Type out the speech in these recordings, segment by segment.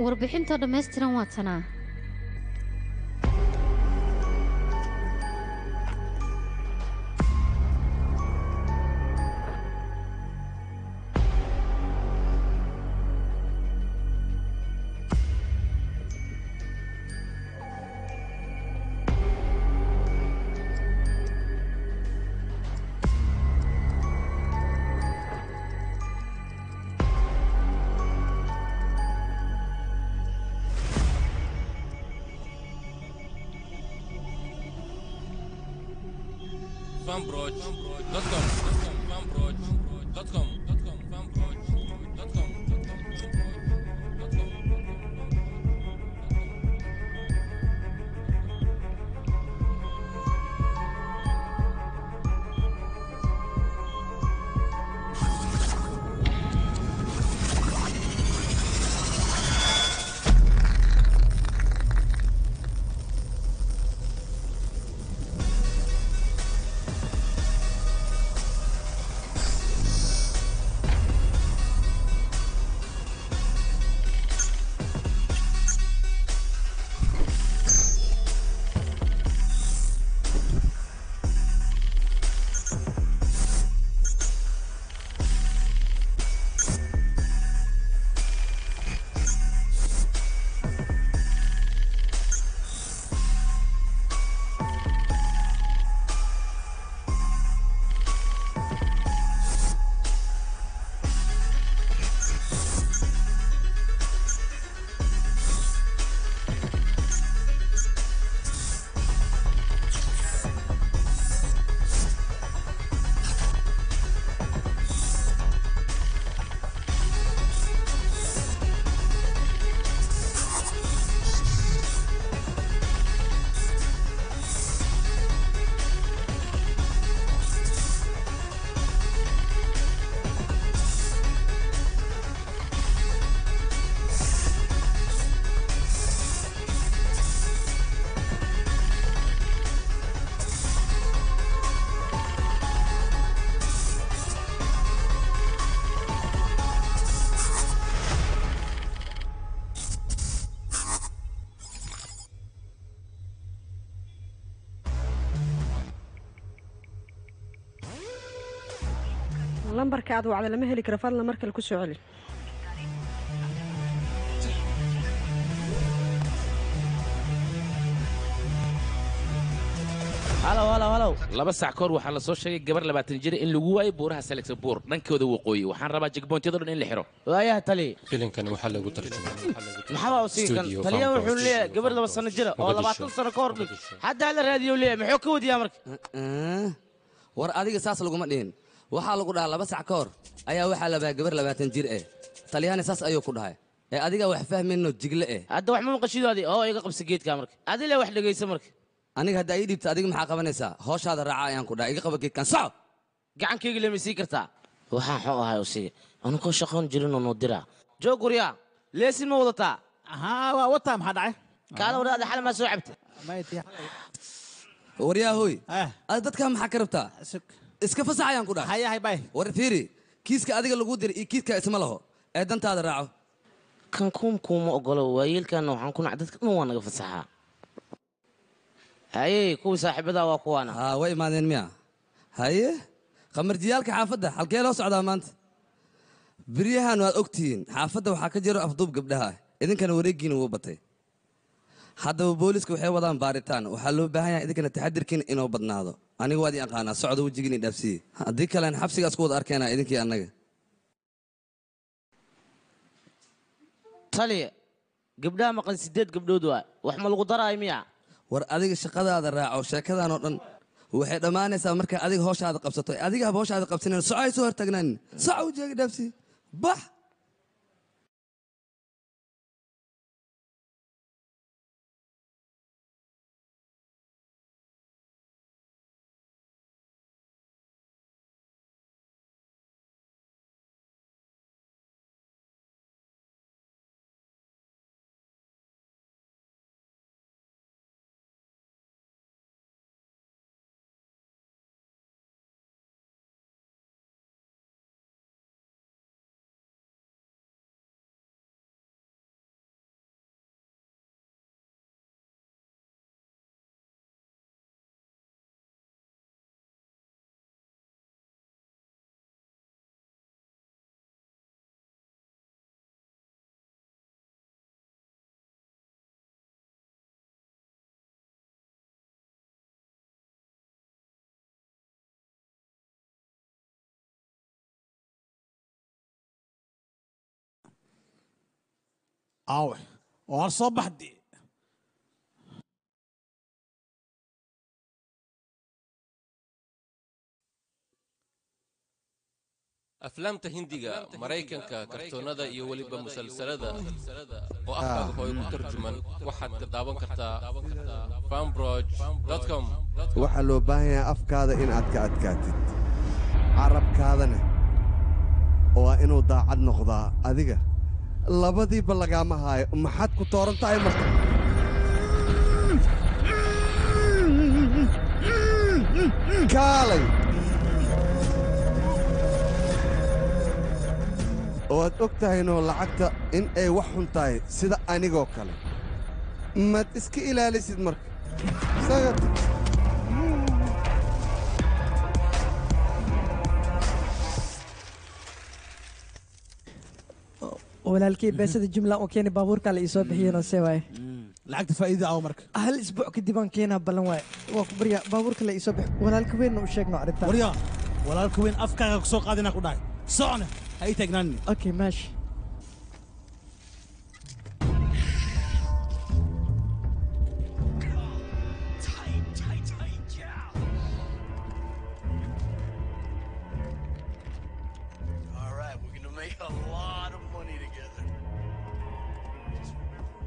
Warbixintoo dhammaystiran waa tanaa. Lambarka aad wacda lama heli karo, fadlan mar kale ku soo celi. Halow halow halow, 2 saac kahor waxaa la soo sheegay gabar 20 jir in lagu waayay buuraha Salexbuur dhankooda waqooyi. Waxaan rabaa checkpointyada dhan in la xiro. Waayaha tali. Filimkan waxaa lagu tarjumay. Maxaa u sii kan taliya wuxuu leeyahay gabar 2 sano jira oo 20 sano ka hor dhig. Hadda la raadiyo leeyahay muxuu ka wadiyaa marka? War adiga saas laguma dhihin. Waxaa lagu dhahaa 2 sac ka hor ayaa waxaa la baa gabar 20 jir eh. Taliyahana saas ayuu ku dhahay. Ee adiga wax fahmayno jigle eh. Hadda wax ma maqashidoodii oo iga qabsi geedka marka. Adiga wax dhageysa marka. Aniga hadda ii dhibta adiga maxaa qabanaysaa? Hawshaada raaca ayaan ku dhahay iga qaba geedkan soco. Gacankayga lama sii kartaa. Waxaan xoo ahay usiga. Anigoo shaqoon jirin oo noo diraa. Joog guryaa. Leesin ma wadataa? Haa waa wataa maxaa dhacay? Kaala wadaada xal ma soo cabta. Waryaa hooy. Adiga dadka maxaa ka rabtaa? Iska fasax ayaan ku dhahay. Haya hay bay. War fiiri kiiska adiga lagu diray iyo kiiska isma laho. Ee dantaada raaco. Kan kuuma ogolo waayeelkan waxaan ku nacay dadka dhan waa naga fasaxaa. Haye kuwa saaxiibada waa kuwana. Haa way imaadeen miya? Haye qamarjiyaalka xaafadda halkee loo socdaa maanta? Beryahan waad ogtihiin xaafadda waxaa ka jiro afduub gabdhaha idinkana wareegiina wuu batay. Haddaba booliska waxay wadaan baaritaan waxaa loo baahan yahay idinkana taxadirkiina inuu badnaado. Aniga waad ii aqaanaa socda wejigiina dhaafsiiye. Haddii kalena xabsigaas ku wada arkeenaa idinkii annaga. Taliya gabdhaha maqan 8 gabdhood waa wax ma lagu daraay miya? War adiga shaqadaada raaco sheekadan oo dhan waxay dhammaanaysaa marka adiga hawshaada qabsato. Adiga haba hawshaada qabsanin soco ay soo hortaagnaanin. Soco wejiga dhaafsiiye. Bax. Aawe waar soo baxdi. Aflaamta Hindiga, Maraykanka, kartoonada iyo weliba musalsalada oo afkaaga hooyo ku tarjuman waxaad ka daawan kartaa fanbroj.com. Waxaa loo baahan yahay afkaada in aad ka adkaatid, carabkaadana waa inuu daacad noqdaa. Adiga labadiiba lagaama haayo, maxaad ku tooran tahay marka? Kaalay oo aad og tahaynoo lacagta in ay wax xun tahay sida anigoo kale, maad iska ilaalisid marka isaga. Walaalkii, beesada jumla oo keeni baabuurka la iisoo bixiyeenoo see waaye. Lacagta faa'iida aw marka? Hal isbuuc kadib aan keenaa, ballan waaye. Waa ku baryaa, baabuurka la iisoo bix. Walaalka weynna u sheegno arrintan. Waryaa, walaalka weyn afkaaga ku soo qaadina ku dhahay. Socna, ha ii taagnaanini. Okay, maashi. All right, we're gonna make a lot of money together. Just remember,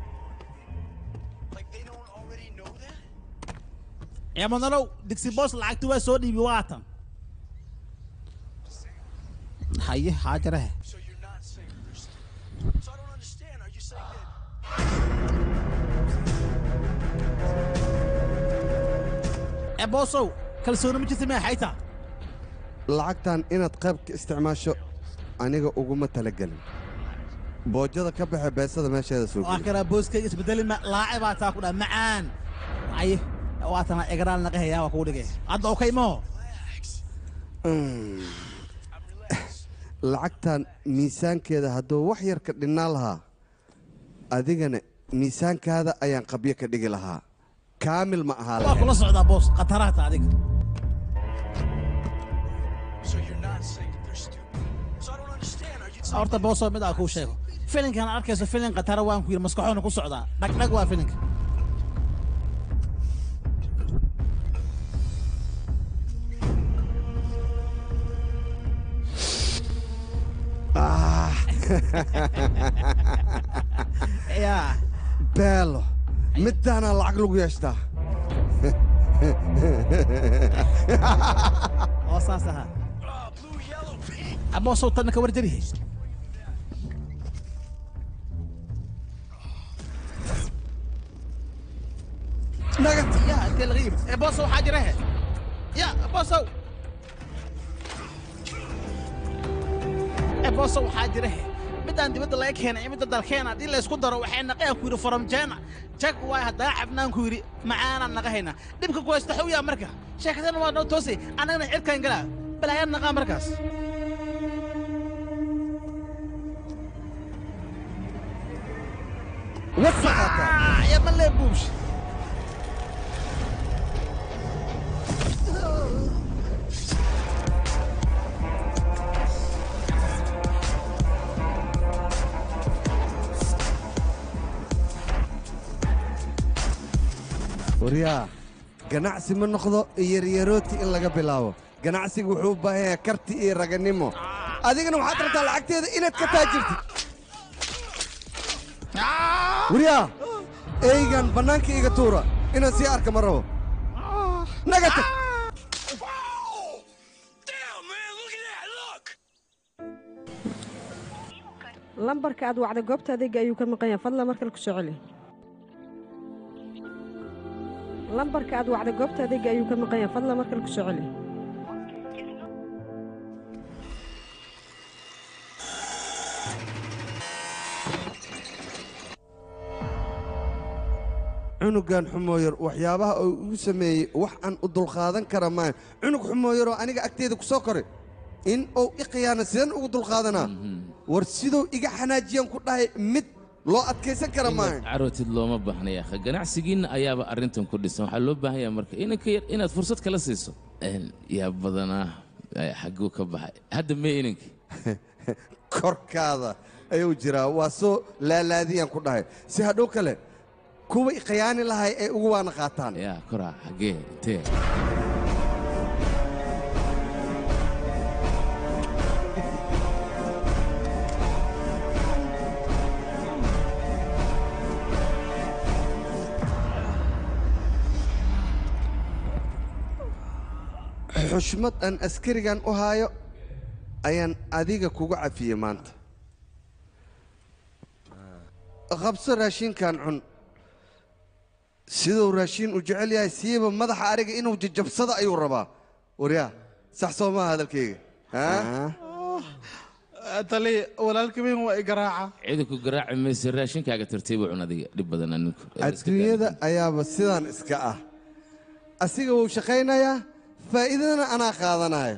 like they don't already know that? Eemadalow, digsi boos lacagti waa soo dhiibi waatan. Haye, xaajarahe. So you're not saying they're stupid. So I don't understand. Are you saying that? Ee boosow, kalsooni ma jirta miya xayta? Lacagtan inaad qayb ka isticmaasho aniga uguma talagelin. Boojada ka baxe, beesada meesheeda soo waa geli. Kanaa booskayga isbedeli ma laaci baa taa ku dhaha macaan. Haye, waatana egraal naqahayaa, waa kugu dhigay hadda. Okay maho? Lacagtan miisaankeeda hadduu wax yar ka dhinnaa lahaa, adigana miisaankaada ayaan qabyo ka dhigi lahaa. Kaamil ma ahaa waa lahayn. Kula socdaa boos, khataraha adiga. So you're not saying that they're stupid. So I don't understand. Are you saying Horta boosoo, mid aa kuu sheego, filinkan arkayso filin khatara waan ku yidhi, maskaxoona ku socdaa dhagdhag waa filinka. Yaa Beelo, midaanaa lacag lagu yeeshtaa. Oo saas ahaa aboosow, tanna ka warjarihe. Ya intee laga yimid? Ee boosow, waxaa jira he. Ya boosow, ee boosow, waxaa jira he midaan dibadda laga keenay iyo midda dalkeena haddii la isku daro waxay naqayaan ku yidhi faromjeena jag waay. Haddaa cabnaan ku yidhi macaanaan naqahaynaa. Dhibka ku haysta xawyaa marka sheekadana waa noo toosay, annagana cirkaan galaa balaayaan naqaa markaas. Ya ma lee buubsh. Waryaa, ganacsi ma noqdo yaryarooti in laga bilaabo. Ganacsigu wuxuu u baahan yahay karti iyo raganimo. Adigana waxaad rabtaa lacagteeda inaad ka taajirtid. Waryaa, eygan bannaanka iga tuura, inaan sii arka ma rabo. Naga tag. Lambarka aad wacday goobta adeega ayuu ka maqan yahay, fadlan mar kale ku soo celi. Lambarka aad wacday goobta adeega ayuu ka maqan yahay, fadlan mar kale ku soo celi. Cunugan xumooyar waxyaabaha uu igu sameeyey wax aan u dulqaadan kara maayo. Cunug xumooyaroo aniga agteeda ku soo koray in uu i khiyaano sideen ugu dulqaadanaa? War siduu iga xanaajiyaan ku dhahay, mid loo adkaysan kara maayo. Inaad carootid looma baahna yaakha, ganacsigiinna ayaaba arrintan ku dhisan. Waxaa loo baahan yahay marka inanka yar inaad fursad kala siiso. Yaa badanaa, xagguu ka baxay hadda mee inanka? Korkaada Ayuu jiraa, waa soo laalaadiyaan ku dhahay si hadhow kale kuwa i khiyaani lahay ay ugu waana qaataan. Yaa koraa, xaggee, intee? Xushmad aan askarigan u haayo ayaan adiga kugu cafiyey maanta. Qabso raashinkan, cun. Siduu raashin u jecel yahay, siiba madaxa ariga inuu jajabsado ayuu rabaa. Waryaa, sax soo maaha hadalkayga? Tali, walaalka weyn waa i garaaca. Cidi ku garaaci mayso, raashinkaaga tartiib u cun adiga, dhib badan aninku. Adduunyada ayaaba sidaan iska ah. Asiga wuu shaqaynayaa, faa'iidadana anaa qaadanayo,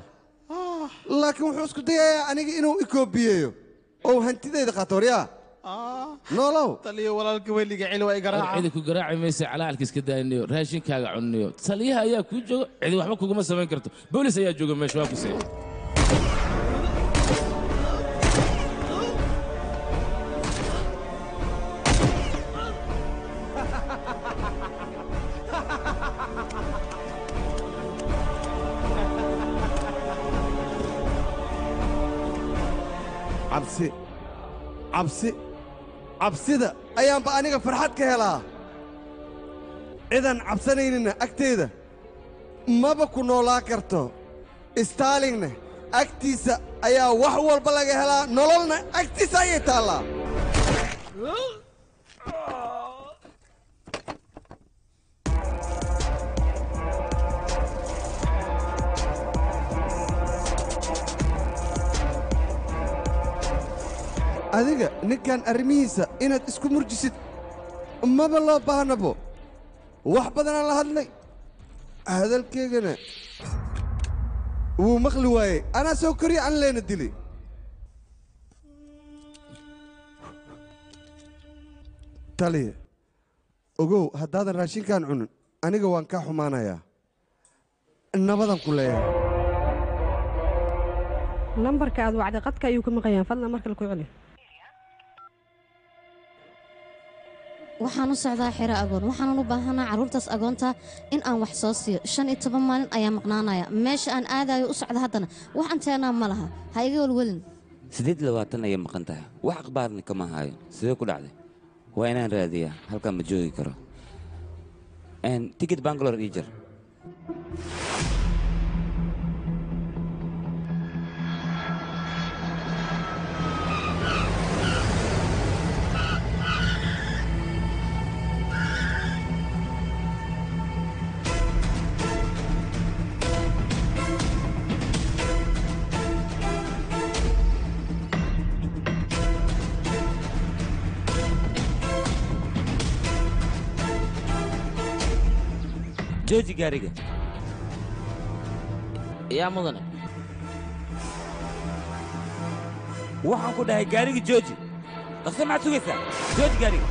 laakiin wuxuu isku dayayaa aniga inuu i koobiyeeyo oo hantidayda qaato. Waryaa, noolow. Taliya, walaalka weyn iga celi, waa i garaaca. Cidi ku garaaci mayso, calaalka iska daaynayo, raashinkaaga cunniyo. Taliyaha ayaa kuu jooga, cidi waxba kuguma samayn karto. Boolis ayaa jooga meesha, waa ku see. Cabsi, cabsi, cabsida ayaanba aniga farxad ka helaa. Cidaan cabsanaynina agteeda maba ku noolaa karto. Staalinna agtiisa ayaa wax walba laga helaa, nololna agtiisa ayay taallaa. Adiga ninkan arrimihiisa inaad isku murjisid maba loo baahnabo. Wax badanaan la hadlay, hadalkaygana wuu maqli waayey. Anaa soo koriya, an leena dili. Taliya, ogow, haddaadan raashinkaan cunin aniga waan kaa xumaanayaa. Nabadan ku leeyahay. Lambarka aad wacday qadka ayuu ka maqan yahay, fadlan mar kale ku celi. Waxaan u socdaa xero agoon, waxaanan u baahanaa carruurtaas agoonta in aan wax soo siiyo. 15 maalin ayaa maqnaanaya. Meesha aan aadayo u socda haddana wax anteenaa ma laha, ha iga welwelin. 28 ayay maqan tahay, wax akhbaarna kama hayo. Sidee ku dhacday? Waa inaan raadiyaa, halkan ma joogi karo. Tikid Bangalore ii jar. Jooji gaariga. Yaa mudane. Waxaan ku dhahay gaariga jooji. Dhaqso, maxaad sugaysaa? Jooji gaariga.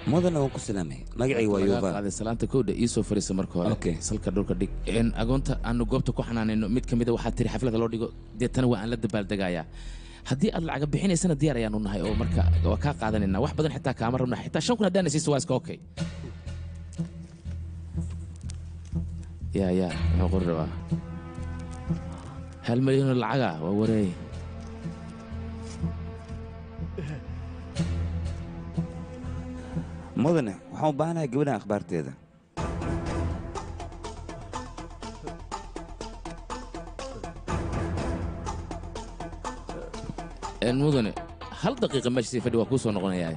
Mudana waan ku salaamay. Magacayga waa Yuva. Qaaday salaanta kowdha, ii soo fariisa marka hore. Salka dhulka dhig. In agoonta aanu goobta ku xanaanayno mid ka mid a waxaa tiri xaflada loo dhigo, deetana waa aan la dabaaldegayaa. Haddii aad lacaga bixinaysana diyaar ayaanu nahay oo marka waa kaa qaadanaynaa. Wax badan xitaa kaama rabna, xitaa 5,000 haddaan siiso waa iska okay. Ya ya, muxuu qori rabaa? 1 milyan oo lacaga waa wareey. Mudane, waxaan u baahanahay gabadhan akhbaarteeda. Mudane, hal daqiiqa meesha sii fadhi, waa kuu soo noqonayaa.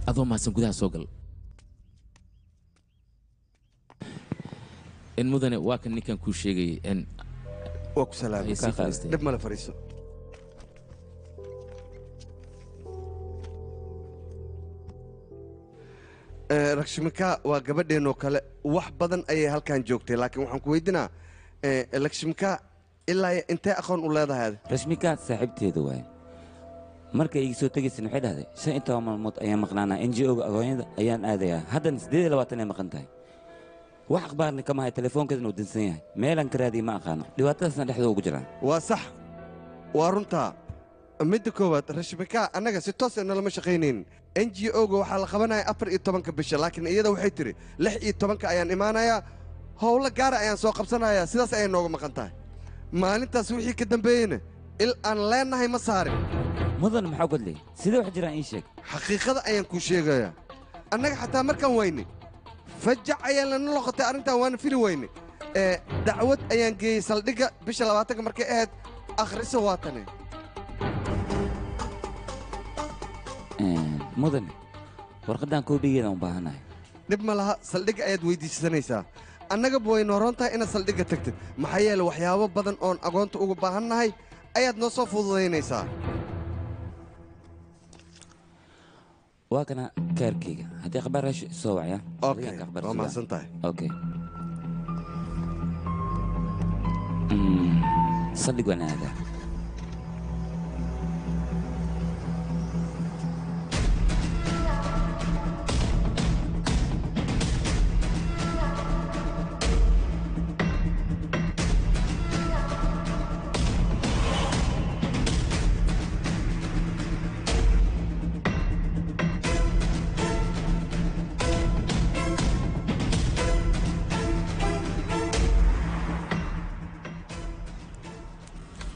Adoo mahadsan, gudaha soo gal. In mudane, waa kan ninkan kuu sheegayay in waa ku salaamay. Ay, sii fadhiistay. Dhib male, fadhiiso. Rakshmika waa gabadheenoo kale, wax badan ayay halkan joogtay, laakiin waxaan ku weydiinaa, Lakshmika ilaa iyo intee aqoon u leedahay adi? Rashmika saaxiibteeda waaye. Markay iga soo tegaysana waxay dhahday 15 maalmood ayaan maqnaanaa, NGO-ga agoonyada ayaan aadayaa. Haddana 28 ay maqan tahay, wax akhbaarna kama hayo, telefoonkeedana uu dansan yahay, meelaan ka raadiyay ma aqaano, dhibaatadaasna dhexdooda ugu jiraan. Waa sax, waa runtaa. Midda koowaad, Rashmika annaga si toos ah nalama shaqaynaynin. NGO-ga waxaa la qabanaya 14-ka bisha, laakiin iyada waxay tidhi 16-ka ayaan imaanayaa, howlo gaara ayaan soo qabsanayaa. Sidaas ayay nooga maqan tahay. Maalintaas wixii ka dambeeyeyna il aan leenahay ma saarin. Mudan, maxaa godley? Sidee wax jiraan ii sheeg. Xaqiiqada ayaan kuu sheegayaa. Annaga xataa markaan waynay fajac ayaan lana noqotay arrintan, waana fili weynay. Ee dacwad ayaan geeyey saldhigga bisha 20-ka markay ahayd. Akhrisa, waa tane. Mudane, warqaddan koobigeedaan u baahanahay. Dhib ma laha, saldhigga ayaad weydiisanaysaa. Annagaba way nooroon tahay inaad saldhigga tagtid, maxaa yeele waxyaabo badan oon agoonta uga baahannahay ayaad noo soo fududaynaysaa. Waa kana kaarkeyga, haddii akhbaar hesho soo wacya. Okay, waa mahadsan tahay. Okay, saldhig waan aadaa.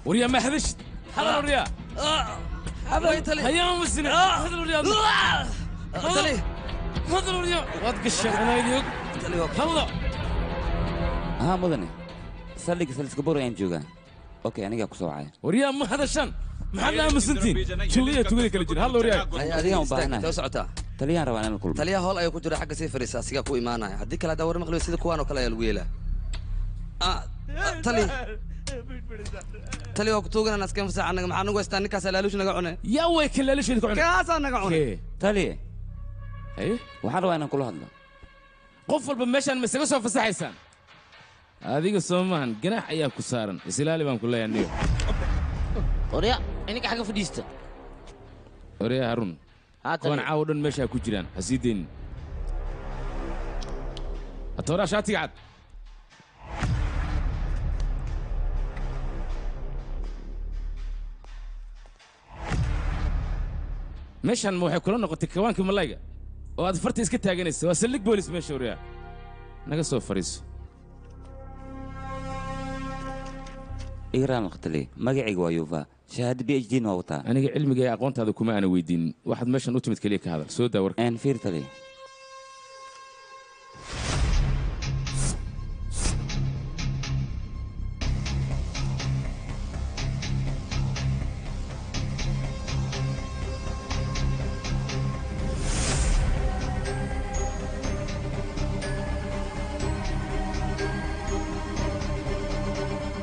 Waryaa, ma hadashid? Hadal waryaa, hadal. Hayaan masine, hadal waryaa, hadal, hadal waryaa. Waad gashay anaydiog, hadlo. Haa mudane, saldhigga Saliskabur ayaan joogaa. Okay, anigaa ku soo wacaya. Waryaa, ma hadashaan? Maxaad la aamusantiin? Tuugaya tuugada kala jira. Hadlo waryaa. Adigaan u baahanahay. Soo socotaa. Taliyaan rabaa inaan la kulmo. Taliyaha hool ayuu ku jira, xagga sii fadhiisa, asigaa ku imaanaya. Haddii kale haddaa war maqliyo, sida kuwaan oo kale ayaa lagu yeelaa. Tali, tali, waa ku tuuganaan askan fasax. Annaga maxaa nagu haystaa? Ninkaas laaluush naga cune. Yaa way kan laaluush ka cune? Kaasaa naga cune. Taliye, haye, waxaan rabaa inaan kula hadlo. Qof walba meeshaan ma isaga soo fasaxaysaan? Adiga soo maahan, ganaax ayaa ku saaran, isilaali baan ku leeyahay niyo. Warya, ininka xagga fadhiista. Waryaa Harun, Haa, kuwan taliye. caawa dhan meesha ku jiraan ha sii deynin. Hatooraa shaatiga cad. Meeshaan ma waxay kula noqotay kawaankii malayga oo aad farta iska taaganaysa? Waa saldhig boolis meesha. Waryaa, naga soo fadhiiso. Igraan taliye, magacayga waa Yuva, shahaado PhD na waa wataa. Aniga cilmiga iyo aqoontaada kuma aana weydiinin. Waxaad meeshan u timid keliya ka hadal. Soo daa warka. Fiir taliye.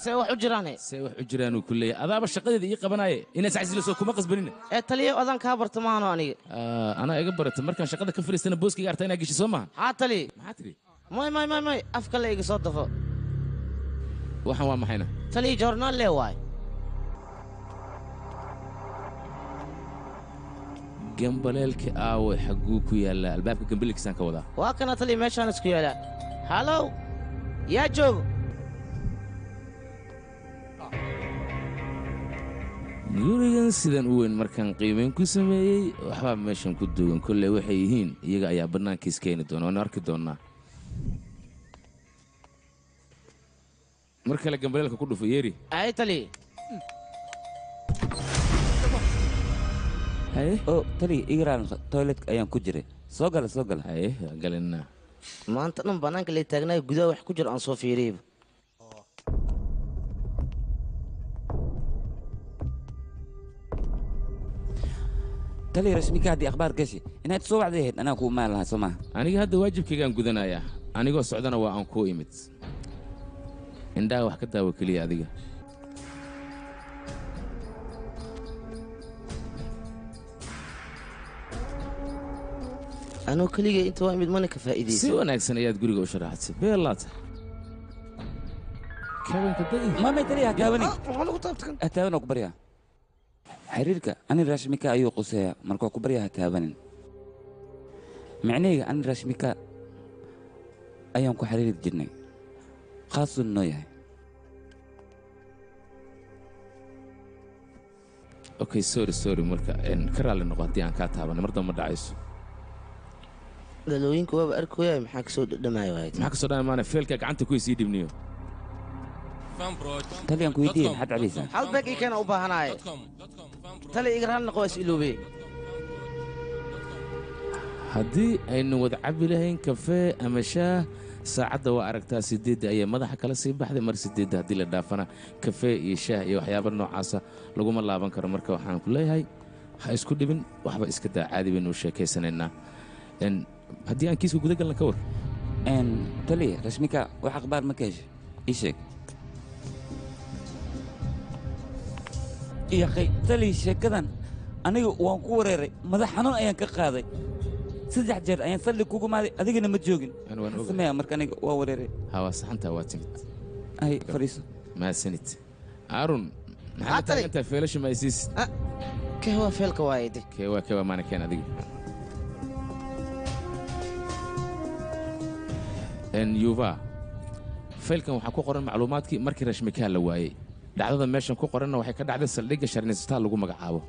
See wax u jiraane? See wax u jiraanuu ku leeyahay adaaba shaqadeeda ii qabanaaye inaad iscasiliso kuma qasbanina. Ee taliye adaan kaa barta maahano aniga. Anaa iga barata markaan shaqada ka fadhiistana booskayga arta inaa gesho soo maaha. Haa taliye. Maxaa tidhi? May may may may afka la iga soo dafo. Waxaan waa maxayna? Taliye joornaal lee waay. Gambaleelka aawe xagguu ku yaallaa? Albaabka gambaleelkiisaan ka wadaa. Waa kana taliye meeshaan isku yaallaa. Halow yaa joogo? Gurigan sidan u weyn markaan qiimayn ku sameeyey waxbaa meeshan ku duugan. Kolley waxay yihiin iyaga ayaa bannaankiis keeni doona, waanu arki doonnaa. Mar kale gambaleelka ku dhufo yeeri. Ay taliye. Haye oo taliye iga raali noqo, toiletka ayaan ku jiray. Soo gala soo gala. Haye waan galinaa. Maanta dhan bannaanka lay taagnaayo gudaha wax ku jiro aan soo fiiriyeyba. Taliye Rashmika haddii akhbaar gashi inaad soo wacday ahayd anaa kuu imaan lahaa soo maaha. Aniga hadda waajibkaygaan gudanayaa, anigoo socdana waa aan kuu imid. Indhaha wax ka daawo keliya adiga. Anuu keligay inta waa imid mana ka faa'iidaysan. Si wanaagsan ayaad guriga u sharaxatay beelaata. Kabanka day. Mamay taliye ha taabanin. Maxaa lagu taabtan? Ha taaban oo ku baryaa. Xiriirka ani Rashmika ayuu quseeyaa markuu ku baryaa ha taabanin. Micnahayga ani Rashmika ayaan ku xiriiri jirnay. Khaasuu noo yahay. Okay sorry sorry marka ka raalli noqo haddii aan kaa taabanay mar dambe ma dhacayso. Dhalooyinka waaba arkooyaa maxaa kasoo dhadhamaayo waayt. Maxaa kasoo dhadhamaana feelka gacanta ku isii dhibniyo. Taliyan ku weydiiyey maxaad cabaysaa? Hal beeg ii keena u baahanaaye. Taliye iga raalli noqo waa is iloobey. Haddii aynu wada cabi lahayn kafee ama shaah saacadda waa aragtaa 8 ayay madaxa kala sii baxday. Mar 8 haddii la dhaafana kafee iyo shaah iyo waxyaabo noocaasa laguma laaban karo. Marka waxaan ku leeyahay ha isku dhibin, waxba iska daa, caadi baynu u sheekaysanaynaa. Haddii aan kiiska guda galna ka war. Taliye Rashmika wax akhbaar ma ka heshay? Ii sheeg. Yaqay taliye sheekadan aniga waan ku wareeray, madax xanuun ayaan ka qaaday. 3 jeer ayaan saldhig kugu maaday adigana ma joogin. Sameeya marka aniga waa wareeray. Ha waa saxantaa waa timid. Ay fadhiiso. Mahadsanid. Aaron maxaad taagantahay feelasha ma isiisid? Kee waa feelka waayde? Kee waa kee waa maana keen adiga. Yuva faylkan waxaa ku qoran macluumaadkii markii Rashmika la waayey. Dhacdada meeshan ku qoranna waxay ka dhacday saldhigga Sharnistaa lagu magacaabo.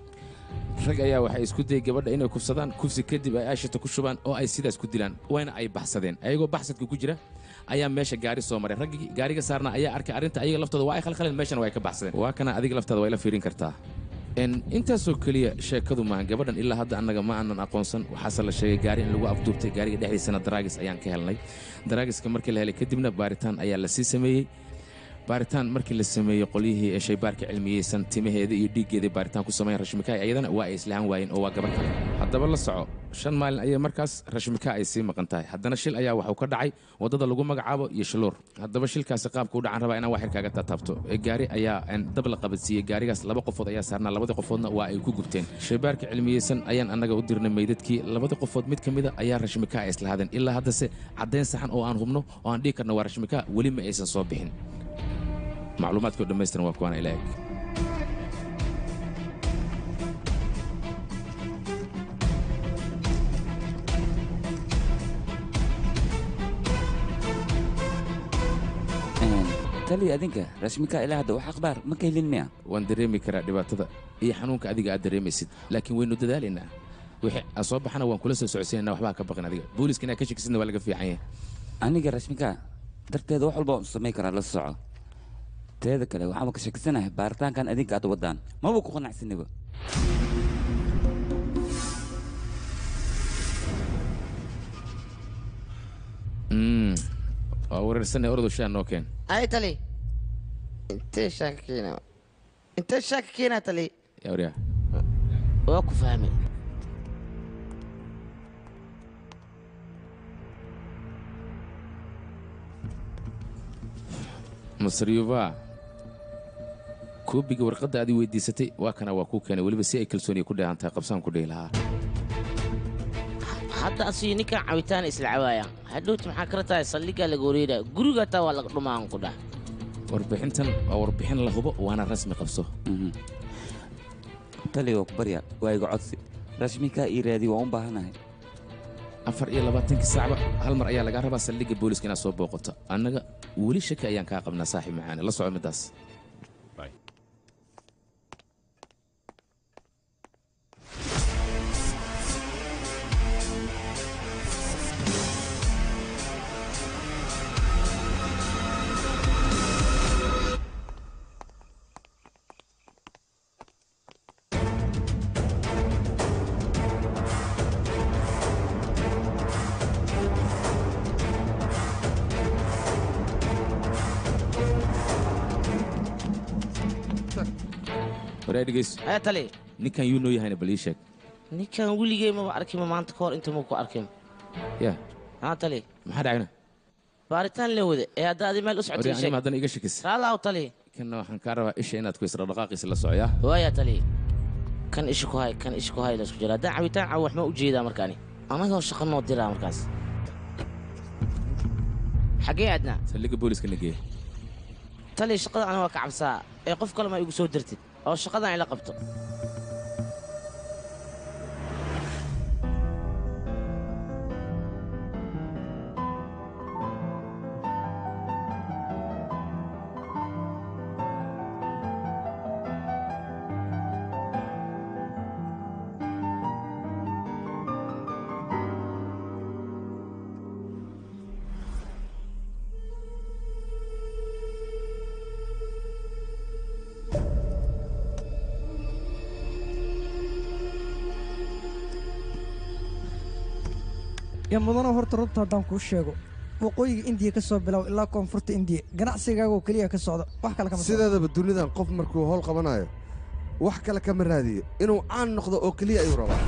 Rag ayaa waxay isku dayay gabadha inay kufsadaan, kufsi kadib ay aashita ku shubaan oo ay sidaas ku dilaan, wayna ay baxsadeen. Ayagoo baxsadka ku jira ayaa meesha gaari soo maray. Raggii gaariga saarna ayaa arkay arrinta, ayaga laftooda waa ay khalkhaleen, meeshana waa ay ka baxsadeen. Waa kana adiga laftaada waa ila fiirin kartaa. Intaasoo keliya sheekadu maahan. Gabadhan ilaa hadda annaga ma aanan aqoonsan. Waxaase la sheegay gaari in lagu afduubtay, gaariga dhexdiisana daraagis ayaan ka helnay. Daraagiska markii la helay kadibna baaritaan ayaa la sii sameeyey. Baaritaan markii la sameeyey qolyihii ee shaybaarka cilmiyeysan timaheeda iyo dhiiggeeda baaritaan ku sameeyeen Rashmika ayadana waa ay islahan waayeen oo waa gabar kale. Haddaba la soco, 5 maalin ayay markaas Rashmika ay sii maqan tahay. Haddana shil ayaa waxuu ka dhacay waddada lagu magacaabo iyo Shiluur. Haddaba shilkaasi qaabka u dhacan rabaa inaan wax yar kaaga taataabto. Gaari ayaa dab la qabadsiiyey. Gaarigaas 2 qofood ayaa saarnaa, 2 qofoodna waa ay ku gubteen. Shaybaarka cilmiyeysan ayaan annaga u dirnay meydadkii. 2 qofood mid ka mid a ayaa Rashmika ay islahaadeen. Ilaa haddase caddayn saxan oo aan hubno oo aan dhihi karno waa Rashmika weli ma aysan soo bixin. Macluumaadka oo dhammaystiran waa kuwaana ila eg. Taliye adinka Rashmika ilaa hadda wax akhbaar ma ka helin miya? Waan dareemi karaa dhibaatada iyo xanuunka adiga aad dareemaysid, laakiin waynu dadaalaynaa. Wixii aan soo baxana waan kula soo socodsiinaynaa, waxba ha ka baqin adiga. Booliiska inaad ka shakisidna waa laga fiican yahay. Aniga Rashmika darteeda wax walba waan samayn karaa, la soco. Teeda kale waxaan ka shakisanahay baaritaankan adinka aad wadaan maba ku qanacsaniba. Waa wareersanay ordo shaa noo keen. Ay tali intee shaaka keenaa? Intee shaaka keenaa tali? Yaa waryaa. Waa ku fahmay. Masar Yuva Koobiga warqadda aad i weydiisatay waa kana, waa kuu keenay weliba si ay kalsooniya ku dheehan tahay qabsaan ku dhihi lahaa. Hadda asiyo ninkan cabitaan isla cawaayaan, hadhowti maxaa kala tahay? Saldhiggaa laga wareeraya, guriga taa waa laga dhumaan ku dhah. Warbixintan waa warbixin la hubo, waana rasmi, qabso. Taliya, waa ku baryaa, waa iga codsi, Rashmikaa ii raadi, waan u baahanahay. 24-kii saacba hal mar ayaa lagaa rabaa saldhigga booliska inaad soo booqato. Annaga weli shaki ayaan kaa qabnaa, saaxiib macaane, la soco middaas. Waraa, dhegeyso. Haya, tali. Ninkan yuu noo yahayna, bal ii sheeg. Ninkan weligay maba arkinba, maanta ka hor inta ma ku arkin. Ya. Haa, tali. Maxaa dhacayna? Baaritaan la wada ee hadda adi meel u socotay. Waryaa, anima haddana iga shakis. Raalaw, tali. Kanna waxaan kaa rabaa isha inaad ku isra dhaqaaqiisa la socoyaa. Waaya, tali, kan isha ku hay, kan isha ku hay, la isku jira. Haddaan cabitaan cabo wax ma u jeedaa markaani, anagoo shaqo noo diraa markaas. Xaggee aadnaa? Saldhigga booliska nageeye. Tali, shaqada ana waa ka cabsaa ee qof kale ma igu soo dirtid oo shaqadan ila qabto. Ya mudano, horta runta haddaan kuu sheego, waqooyiga Indiya ka soo bilow ilaa koonfurta Indiya ganacsigaagoo keliya ka socda, wax kale kama socdo. Sideedaba dunidan qof markuu howl qabanayo wax kale kama raadiyo, inuu caan noqdo oo keliya ayuu rabaa.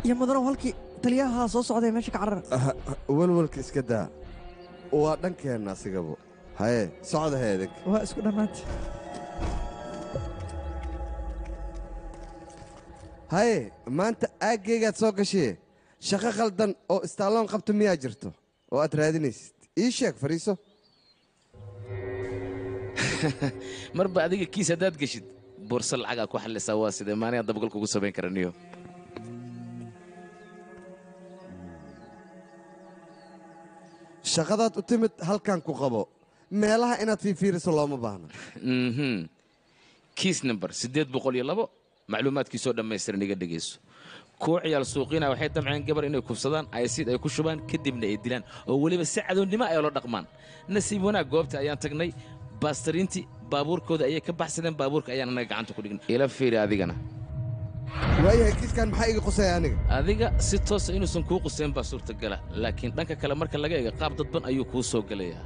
Ya mudano, halkii taliyaha soo socday meesha ka carara. Aha, walwalka iska daa, waa dhankeenna asigabo. Haye, socda hee idinka. Waa isku dhammaantay. Haye, maanta aaggaygaad soo gashee, shaqo khaldan oo istaaloon qabta miyaa jirto oo aad raadinaysid? Ii sheeg, fadhiiso. Marba adiga kiis haddaad geshid, boorso lacagaa ku xallisaa. Waa sidee maanigaa dabagal kugu samayn kara niyo? Shaqadaad u timid halkan ku qabo, meelaha inaad fiifiiriso looma baahna. Kiis number 802, macluumaadkiisoo dhammaystiran iga dhegayso. Kuwa ciyaal suuqiina waxay damceen gabar inay kufsadaan, aysiid ay ku shubaan, kadibna ay dilaan, oo weliba si cadownimo ay ula dhaqmaan. Nasiib wanaag, goobta ayaan tagnay, baastariintii baabuurkooda ayay ka baxsadeen, baabuurka ayaan annaga gacanta ku dhignay. Ila fiiri adigana. Waayahay, kiiskan maxaa iga qusaya aniga? Adiga si toosa inuusan kuu qusayn baa suurtagala, laakiin dhanka kale marka laga eego qaab dadban ayuu kuu soo gelayaa.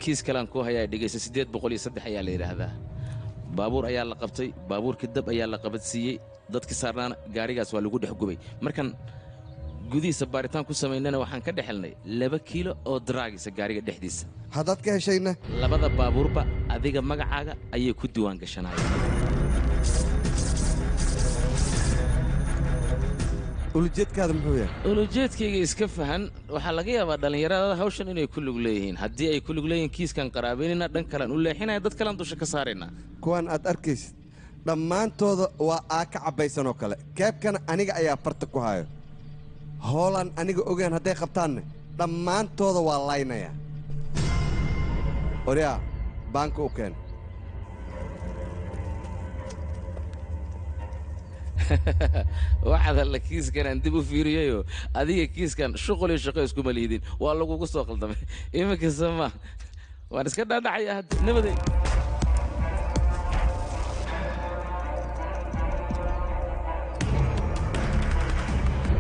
Kiis kalean kuu hayaa, dhegaysa. 803 ayaa la yidhaahdaa. Baabuur ayaa la qabtay, baabuurkii dab ayaa la qabadsiiyey, dadkii saarnaana gaarigaas waa lagu dhex gubay. Markan gudihiisa baaritaan ku samaynana waxaan ka dhex helnay 2 kiilo oo daraagisa gaariga dhexdiisa. Haddaad ka heshayna? Labada baabuurba adiga magacaaga ayay ku diiwaan gashanayeen. Ulujeedkaada muxuu yahay? Ulujeedkayga iska fahan. Waxaa laga yaabaa dhallinyarada hawshan inay ku lug leeyihiin. Haddii ay ku lug leeyihiin, kiiskan qaraabaynayna, dhan kalean u leexinaya, dad kalean dusha ka saaraynaa. Kuwan aad arkaysid dhammaantooda waa aa ka cabbaysan oo kale. Keebkana aniga ayaa farta ku hayo. Hoolaan aniga ogaan hadday qabtaanne, dhammaantooda waa laynaya. Oryaa, baanka u keen. Waxaad alla kiiskan aan dib u fiiriyayo, adiga kiiskan shuqul iyo shaqo iskuma liidin, waa lagugu soo qaldamay. Iminka sama waan iska dhaadhacaya hadda, nabaday.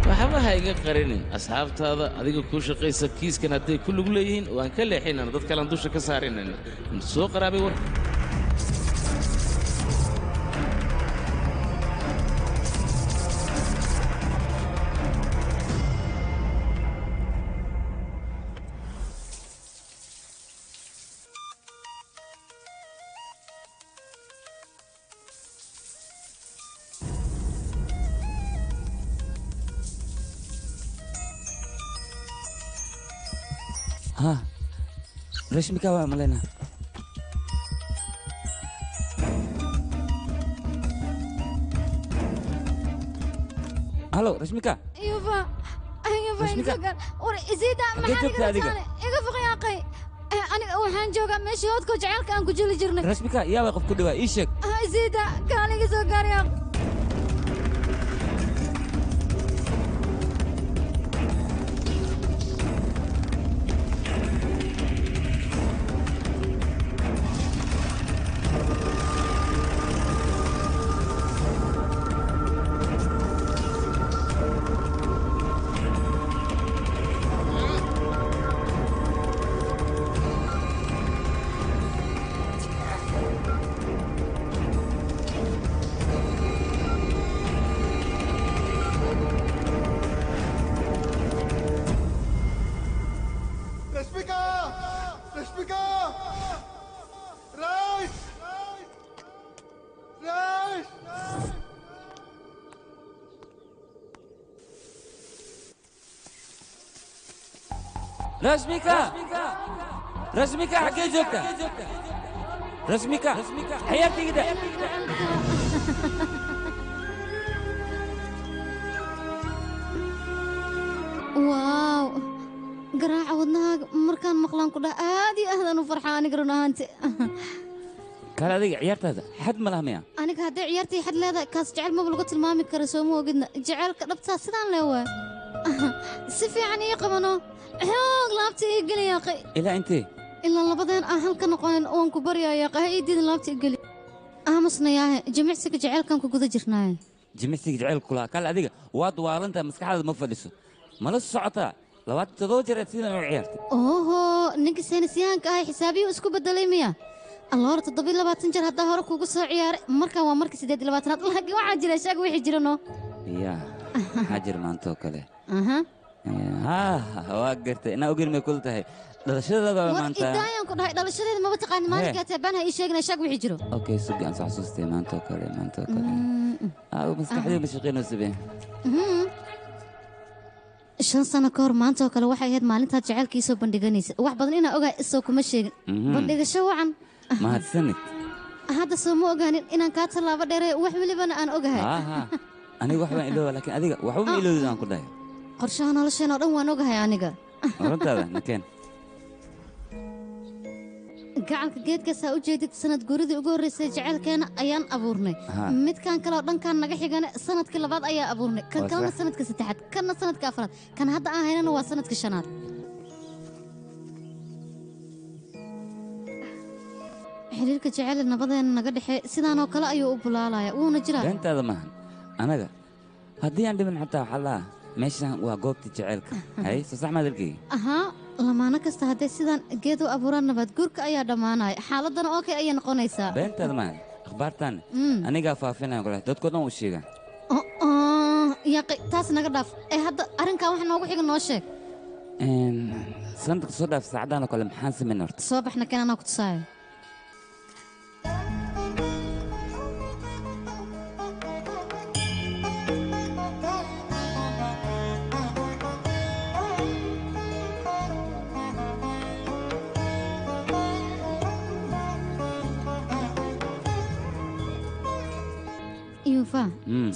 Waxba ha iga qarinin, asxaabtaada adiga kuu shaqaysa kiiskan hadday ku lug leeyihiin waan ka leexinana, dad kalean dusha ka saarinayna. Soo qaraabay war. Ha Rashmika waa malena. Halo Rashmika. Yuba Yuba intagan war isida maxaa iga foqyaaqay aniga waxaan joogaa meeshii hoodka jacaylka aan ku jeli jirnay. Rashmika yaa way qof ku dhawaa ii sheeg. Isida kaaliga soo gaaryaa. Rashmika Rashmika xaggee joogtaa? Rashmika xayaartayda. Waaw garaaca wadnahaaga markaan maqlaan ku dhaha aad iyo aadaan u farxaa aniga run ahaanti. Kale adiga ciyaartaada xad ma laha miya? Aniga hadday ciyaartii xad leedahay kaas jecel maba lagu tilmaami karo soo ma ogidna jaceylka dhabtaa sidaan lee waay. Si fiican ii qabano xoog laabta ii geli yaaqay. Ilaa intee? Ilaa labadeen aan halka noqonin waan ku baryaa yaaqay ha ii diidin laabta ii geli. Aamusna yaahe jimicsiga jaceylkan ku guda jirnaaye. Jimicsiga jaceylka kulaha kale adiga waad waalantahay maskaxdaada ma fadhiso. Mala socotaa 27 jeer sidan u ciyaartay. Oho ninka saynisyahanka ahay xisaabiyuu isku bedelay miya? Alla hore 27 jeer haddaa hore kugu soo ciyaaray markaan waa markii 28aad laakiin waxaa jira sheeg wixii jira noo. Yaa maxaa jira maanta oo kale? Waa gartay inaa ogeyn may kula tahay dhalashadaada waa maanta. War idaayaan ku dhahay dhalashadeeda maba taqaanin maalinkaa taabaan ha ii sheegina sheeg wixii jiro. Okay sugi aan soo xasuustay maanta oo kale maanta oo kale. Maskaxdayda ma shaqeynayso be. 5 sano ka hor maanta oo kale waxay ahayd maalintaad jacaylkii soo bandhiganaysa wax badan inaa ogahay isoo kuma sheegin. Bandhigasho wacan. Mahadsanid. Hadda soo ma ogaanin inaan kaa tallaabo dheereeyo wax welibana aan ogahay. Aniga wax baan ilooba laakiin adiga waxba ma iloodid aan ku dhahay. Qorshaha nolosheen oo dhan waan ogahay aniga. Runtaada nakeen. Gacalka geedkaasaa u jeedid sanad guuridii ugu horreysay jacaylkeena ayaan abuurnay. Midkan kale oo dhankaan naga xigana sanadkii labaad ayaa abuurnay. Kan kalena sanadka saddexaad, kanna sanadka afraad, kan hadda aan haynana waa sanadka shanaad. Xiriirka jacayl nabadeena naga dhexee sidaan oo kale ayuu u bulaalaya wuuna jiraa. Beentaada maahan anaga haddii aan dhiman xataa waxaa lahaa meeshan waa goobta jacaylka. Hay soo sax maad arkay? Ahaa lamaano kasta hadday sidaan geed u abuuraan nabaad guurka ayaa dhammaanaya xaaladana okay ayay noqonaysaa. Beentaada maahan akhbaartan anigaa faafinaya kule dadkoo dhan u sheegaa. Yaaqi taas naga dhaaf ee hadda arrinkan wax noogu xiga noo sheeg. Sanadka soo dhaaf saacadaan oo kale maxaan samayn horta? Soo baxna kan anaa ku tusaayo.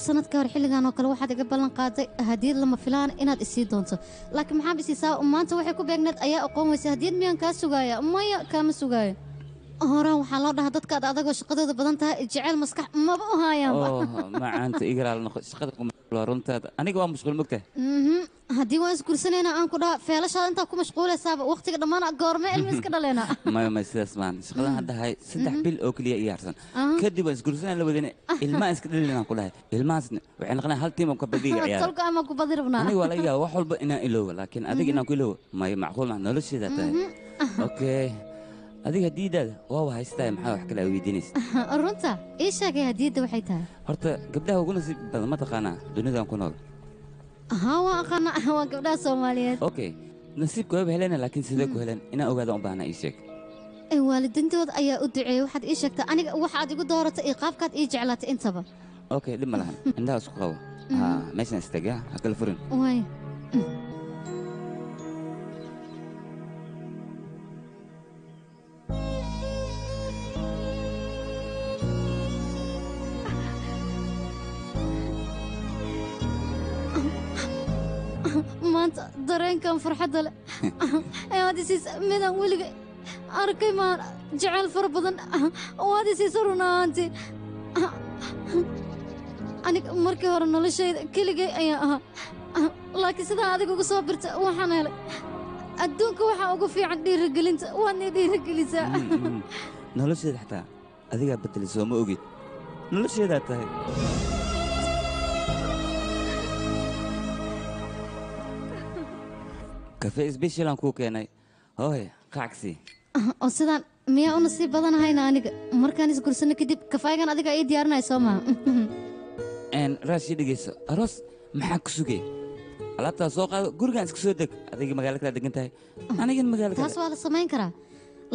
Sanadka hor xilligan oo kale waxaad iga ballan qaaday hadiyad lama filaan inaad isii doonto laakiin maxaa isiisaa maanta waxay ku beegneed ayaa aqoon weysa hadiyad miyaan kaa sugaaya? Maya kaama sugaayo. Horaan waxaa loo dhahaa dadka aad adagoo shaqadooda badan tahay jecel maskax maba u haayaanba. Macaanta igaraal noqo shaqada ku mashquul runtaada aniga waa mashquul mogtahay. Haddii waan isguursanayna aan ku dhaha feelashaada intaa ku mashquulaysaaba waqtiga dhammaan goorme ilmi iska dhaleena. Maya maya sidaas maahan shaqadan hadda hay 3 bil oo keliya ii harsan kadib waan isguursanaa la wadana ilmaha iska dhalin aan ku dhahay ilmahaasna waxay noqonayaan hal tiim oo kabadiga ciyaara. Tolka ama ku badi rabnaa. Aniga waa laga yaabaa wax walba inaan iloobo laakiin adiga inaan ku iloobo maya macquul maaha nolosheeda tahay. Okay adiga hadiidaada waa haystaay maxaa wax kale weydiinaysa? Runta ii sheegay hadiidda waxay tahay. Horta gabdhaha ugu nasiib badan ma taqaanaa dunidan ku nool? Haa waan aqaanaa waa gabdhaha Soomaaliyeed. Okay nasiibka waaba helena laakiin sidee ku heleen inaan ogaada u baahnaa ii sheeg. Waalidiintooda ayaa u duceeyey waxaad ii sheegtaa aniga waxaad igu dooratay iyo qaabkaad ii jeclaatay intaba. Okay dhib ma lahan indhaha isku qabo. Meeshan istaagaa ha kala furin. Waay. Maanta dareenkan farxadda leh ayaad isiisa midaan weliga arkay maan jacayl fara badan waad isiisa run ahaantii. Aniga markii hore noloshayda keligay ayaan ahaa, laakiin sidaa adiga ugu soo birta waxaan helay adduunka waxaa ugu fiican dhiirigelinta, waadna i dhiirigelisaa. Nolosheeda xataa adigaa bedelay, soo ma ogid? Nolosheedaa tahay. Kafe special aan kuu keenay, hooy qacsi. Oo sidaan miyaa u nasiib badanahayna aniga? Markaan isgursano kadib kafaygan adiga ii diyaarinaya, soo maha? Raashi, dhegeyso, aroos maxaa ku sugay? Alaabtaa soo qaado, gurigaan iska soo deg. Adiga magaalo kala degan tahay, anigana magaalo kale. Taas waa la samayn karaa,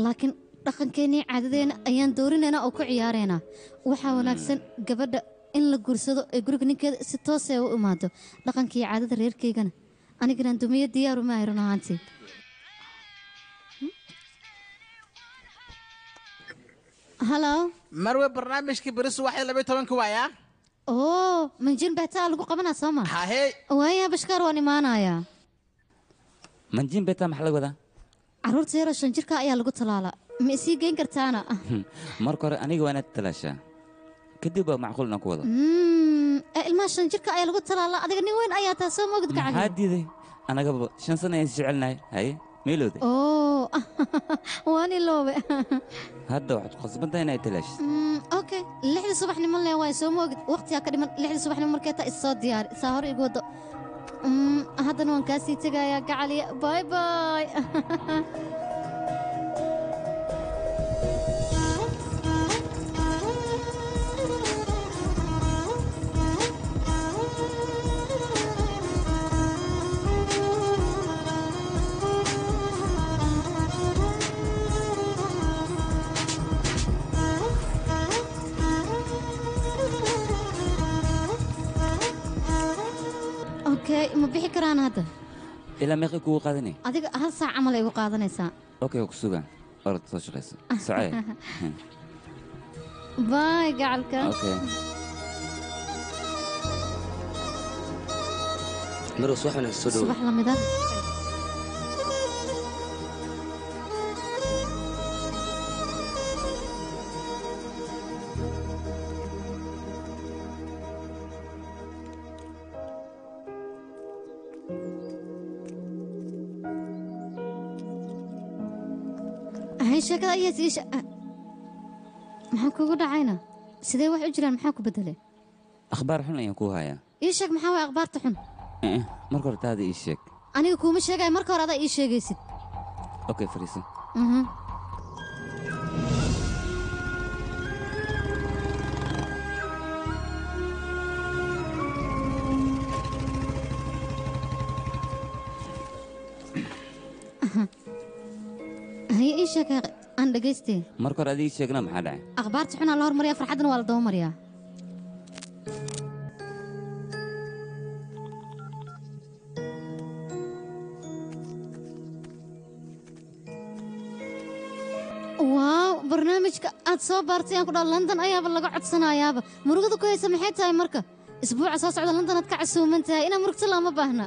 laakiin dhaqankeennii caadadeena ayaan doorinaynaa oo ku ciyaaraynaa. Waxaa wanaagsan gabadha in la guursado ee guriga ninkeeda si toosee u imaado. Dhaqankii caadada reerkaygana anigana dumiyo diyaaru maahay run ahaantii. Halo Marwe, barnaamijkii beri subaxdii 12-ka waayaa. Oo manjin beetaa lagu qabanaa, soo ma? Hahey. Waaya Bashkaar, waan imaanayaa. Manjin beta maxaa laga wadaa? Carruurta yaroo 5 jirka ayaa lagu talaalaa. Ma isii geyn kartaana? Marka hore aniga waa inaad talaashaa, kadib waa macquul inaan ku wado. Ilmaha 5 jirka ayaa lagu talaalaa. Adiga nin weyn ayaa taa, soo moogid? Maxaa gacali diiday? Anagaba 5 sano ayaan is jecelnahay. Haye, meelowday? Oo waan iloobe. Hadda waxaad ku khasban tahay inaad talaashid. Okay, 6-da subaxnimo le waay, soo moogid? Waqtigaa ka dhiman. 6-da subaxnimo markay taa is soo diyaari, saa hore igu wado. Haddana waan kaa sii tegayaa gacaliya. Bye bye. Okay, ma bixi karaan hadda? Ilaa meeqay kugu qaadanay? Adiga hal saac camal ay igu qaadanaysaa. Okay, waa ku sugaa. Orod soo shaqayso, socee. Bye gacalka. Okay. Marwa, subax wanaagsan, soo dhowo. Subax lamida. Hay, sheekada ayaa sii maxaa kugu dhacayna? Sidee wax u jiraan? Maxaa ku bedelay? Akhbaar xun ayaan kuu hayaa. Ii sheeg, maxaa waay akhbaarta xun? Eh, marka hore taada ii sheeg. Aniga kuuma sheegaya, marka hore adaa ii sheegaysid. Okay, fariiso. Haye, ii sheeg aan dhegaystay. Marka hore adiga ii sheegna, maxaa dhacay? Akhbaarta xunaa la hormariyaa, farxaddana waa la daba mariyaa. Waaw, barnaamijka aad soo baartay aan ku dhaha London ayaaba laga codsanayaaba. Murugada ku haysa maxay tahay marka? Isbuuca soo socda London aad ka casuuman tahay, inaa murugta looma baahna.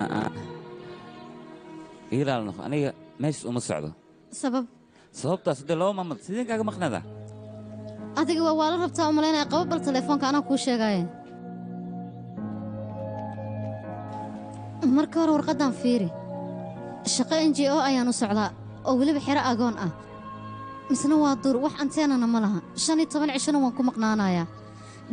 Ah, ah. Ii raali noqo, aniga meeshas uma socdo. Sabab? Sababtaas hadee laba maamad sideen kaaga maqnada. Adiga waa la rabtaa u malaynaya. Qabo bal telefoonka, anaa kuu sheegaaye. Marka hore warqaddan fiiri. Shaqo NGO ayaan u socdaa oo weliba xero agoon ah, misna waa duur, wax anteenana ma laha. 15 cishona waan ku maqnaanayaa.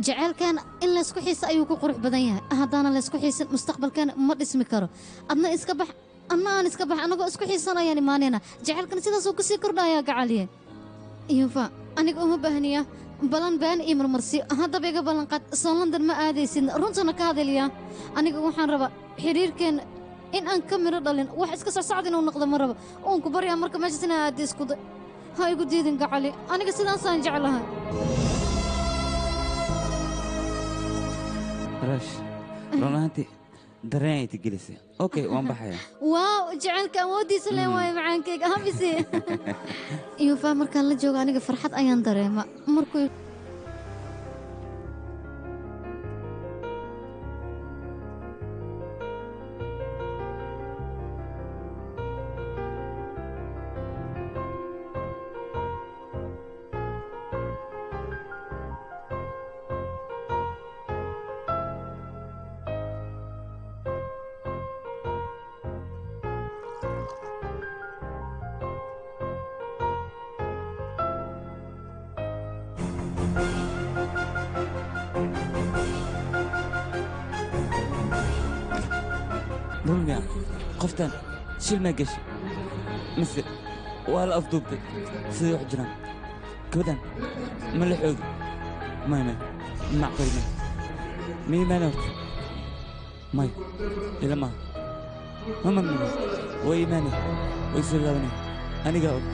Jaceylkan in laysku xiisa ayuu ku qurux badan yahay. Haddaana laysku xiisin, mustaqbalkeena ma dhismi karo. Adna iska bax, anna aan iska bax, annagoo isku xiisan ayaan imaanaynaa. Jaceylkan sidaasuu kusii kordhayaa gacaliye. Yuufa, aniga uma baahniya balan been iyo marmarsiyo. Haddaba iga ballanqaad, soo London ma aadaysid? Runtana ka hadalyaa. Aniga waxaan rabaa xiriirkeenna in aan ka midho dhalin, wax iska socsocda inuu noqdo ma rabo. Uun ku baryaa marka meeshaas inaa aadda isku day. Ha igu diidin gacali, aniga sidaasaan jeclahay. Rash, run ahaantii dareen ay tigelisay. Okay, waan baxayaa. Waaw, jacaylka awooddiisa leen waayo macaankayga habisi. Yuufa, markaan la joogo aniga farxad ayaan dareema markuu Run miya qoftan shil maa gashay mise waa la afduubtay? Siday wax jiraan gabadhan ma la xoogi? May may, macquul may ma iimaana horta, may ila maaha, ma ma ma way iimaanay, way soo laabanay, anigaa og.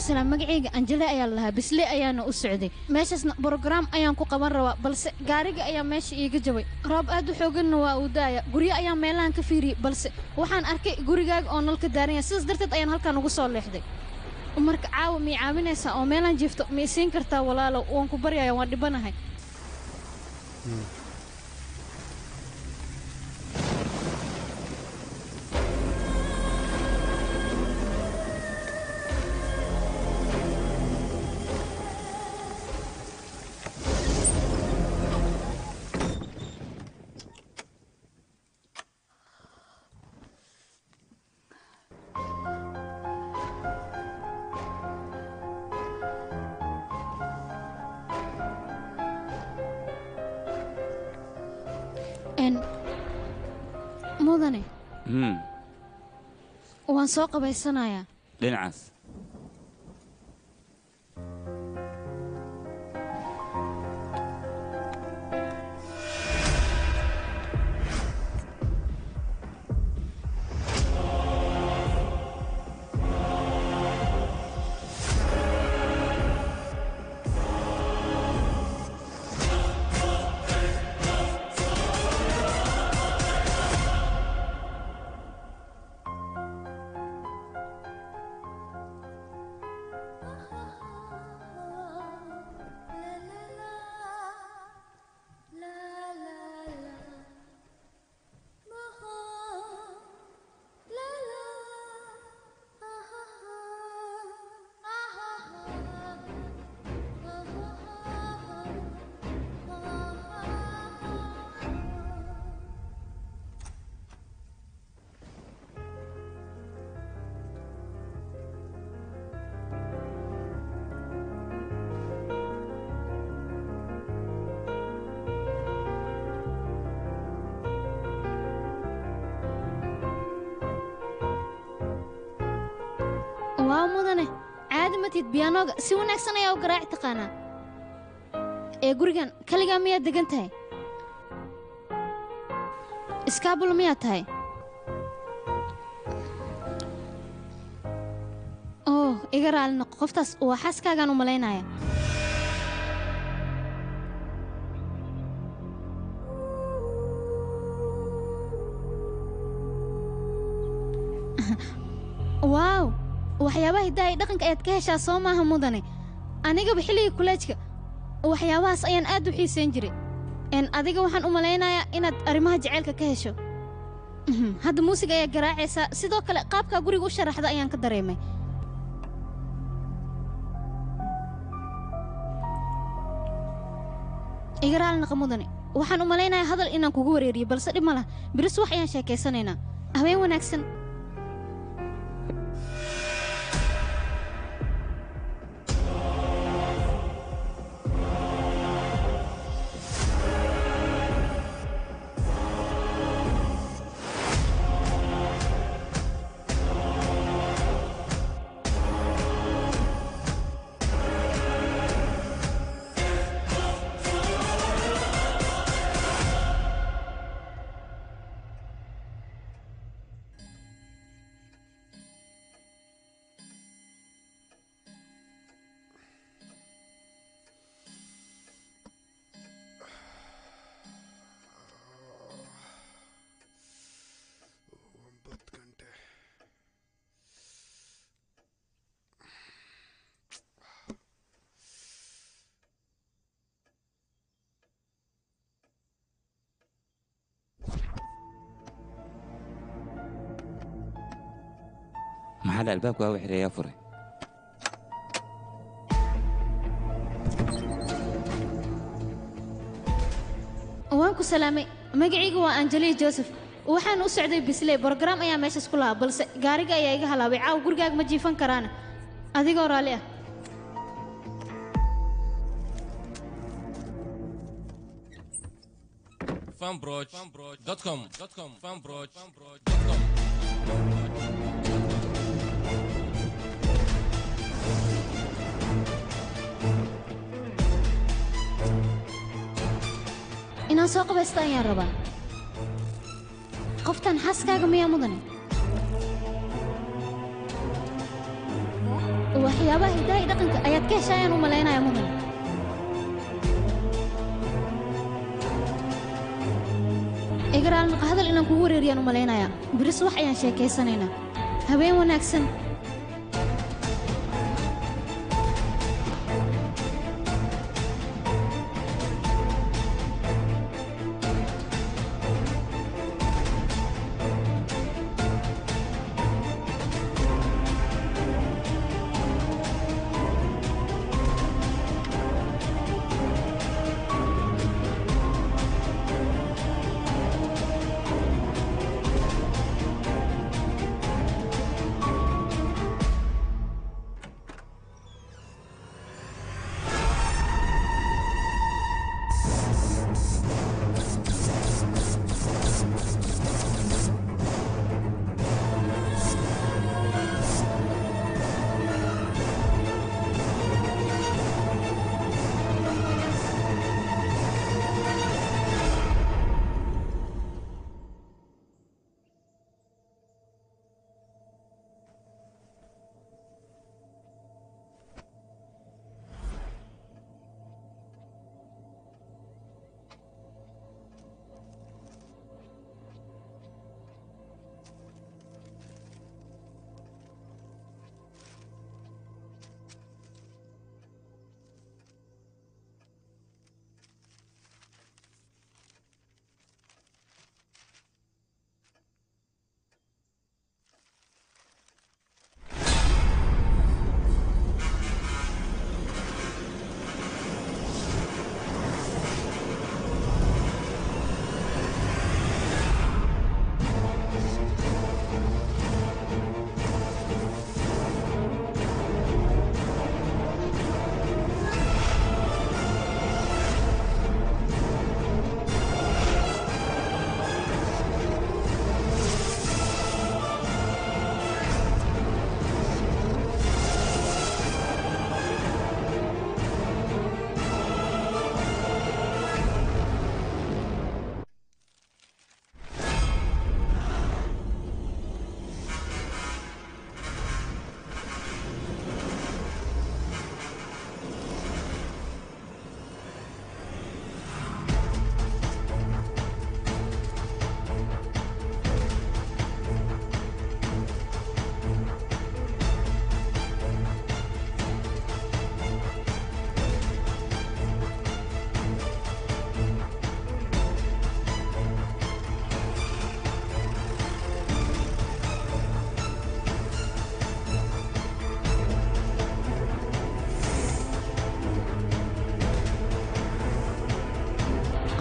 Salaam, magacayga Anjele ayaa lahaa, Bisle ayaana u socday. Meeshaasna brograam ayaan ku qaban rabaa, balse gaariga ayaa meesha iiga jabay. Roob aad u xooganna waa uu daaya. Guryo ayaa meelahan ka fiiriyey, balse waxaan arkay gurigaaga oo nalka daaran yahay, sidaas darteed ayaan halkan ugu soo leexday. Marka caawa mii caawinaysaa oo meelaan jiifto ma isiin kartaa walaalow? Waan ku baryaya, waan dhibanahay. Mudane, waan soo qabaysanayaa. Dhinacaas. Waa mudane, caadi matid, biyaanooga si wanaagsan ayaa u garaaci taqaanaa. Ee gurigan kaligaa miyaad degan tahay? Iskaabulo miyaa tahay? Oh, iga raali noqo, qoftaas waa xaaskaagaan u malaynaya. Waaw, waxyaabaha hiddaha iyo dhaqanka ayaad ka heshaa soo maaha mudane. Anigaba xilligii kuleejka waxyaabahaas ayaan aad u xiisayn jiray. Adiga waxaan u malaynayaa inaad arrimaha jaceylka ka hesho. Hadda muusiga ayaa garaacaysaa, sidoo kale qaabkaa guriga u sharaxda ayaan ka dareemay. Iga raali noqo mudane, waxaan u malaynayaa hadal inaan kugu wareeriyo, balse dhib ma laha. Beri subax ayaan sheekaysanaynaa. Habeen wanaagsan. Maxaa la albaabka waa xireeyaa furay? Waan ku salaamay. Magacaygu waa Anjali Joseph. Waxaan u socday Bisley, program ayaa meeshaas ku lahaa, balse gaariga ayaa iga halaabay. Caawa gurigaaga ma jiifan karaana, adigoo raalli ah. Fanbroch.com fanbroch.com. Inaan soo qabaysto ayaan rabaa. Qoftan xaaskaaga miyaa mudane? Waxyaabaha hiddaha iyo dhaqanka ayaad ka heshaa ayaan u malaynaya mudane. Iga raali noqo, hadal inaan kugu wareeriyaan u malaynayaa. Beri subax ayaan sheekaysanaynaa. Habeen wanaagsan.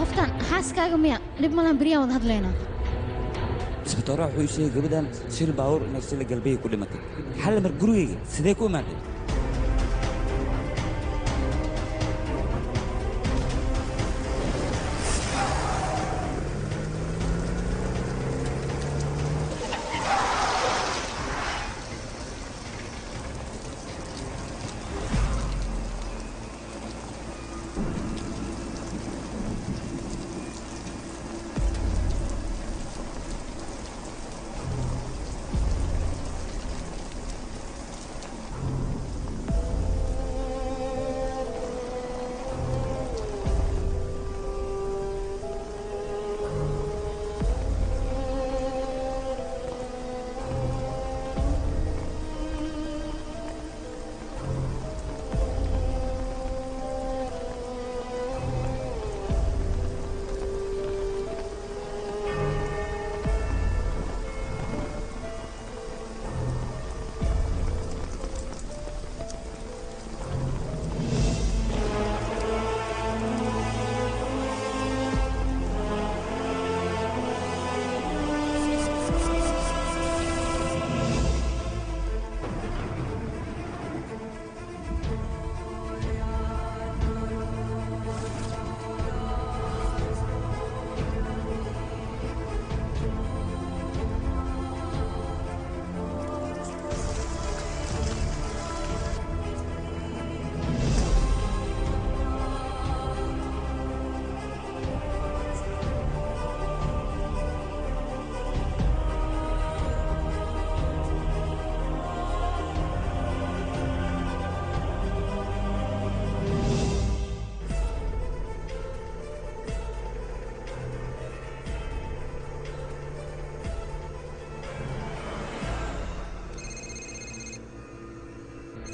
Qoftan xaaskaaga miya? Dhib malan, beriyaan wada hadlaynaa. Isbitooraha wuxuu ii sheegay gabadhan shil baabuur inay sila galbeey ku dhimatay. Xal mar gurigayga sidee ku imaaday?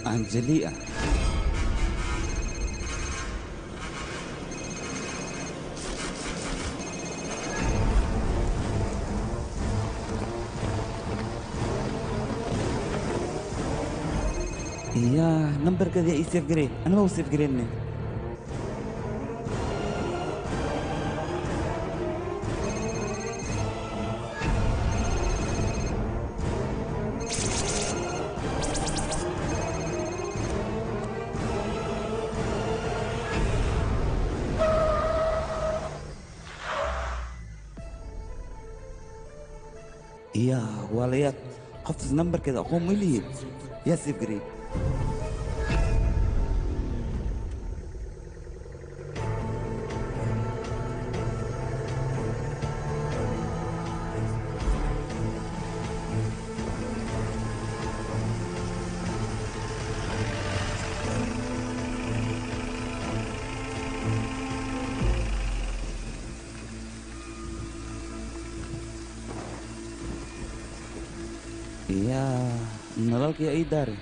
Angelia. Iya, nambarkeeda ii save garee. Anima u save gareyne. Iya, walayaad qoftaas nambarkeeda aqoon ma lihiin. Yaa save garey. Iya, nalalkii ii daare.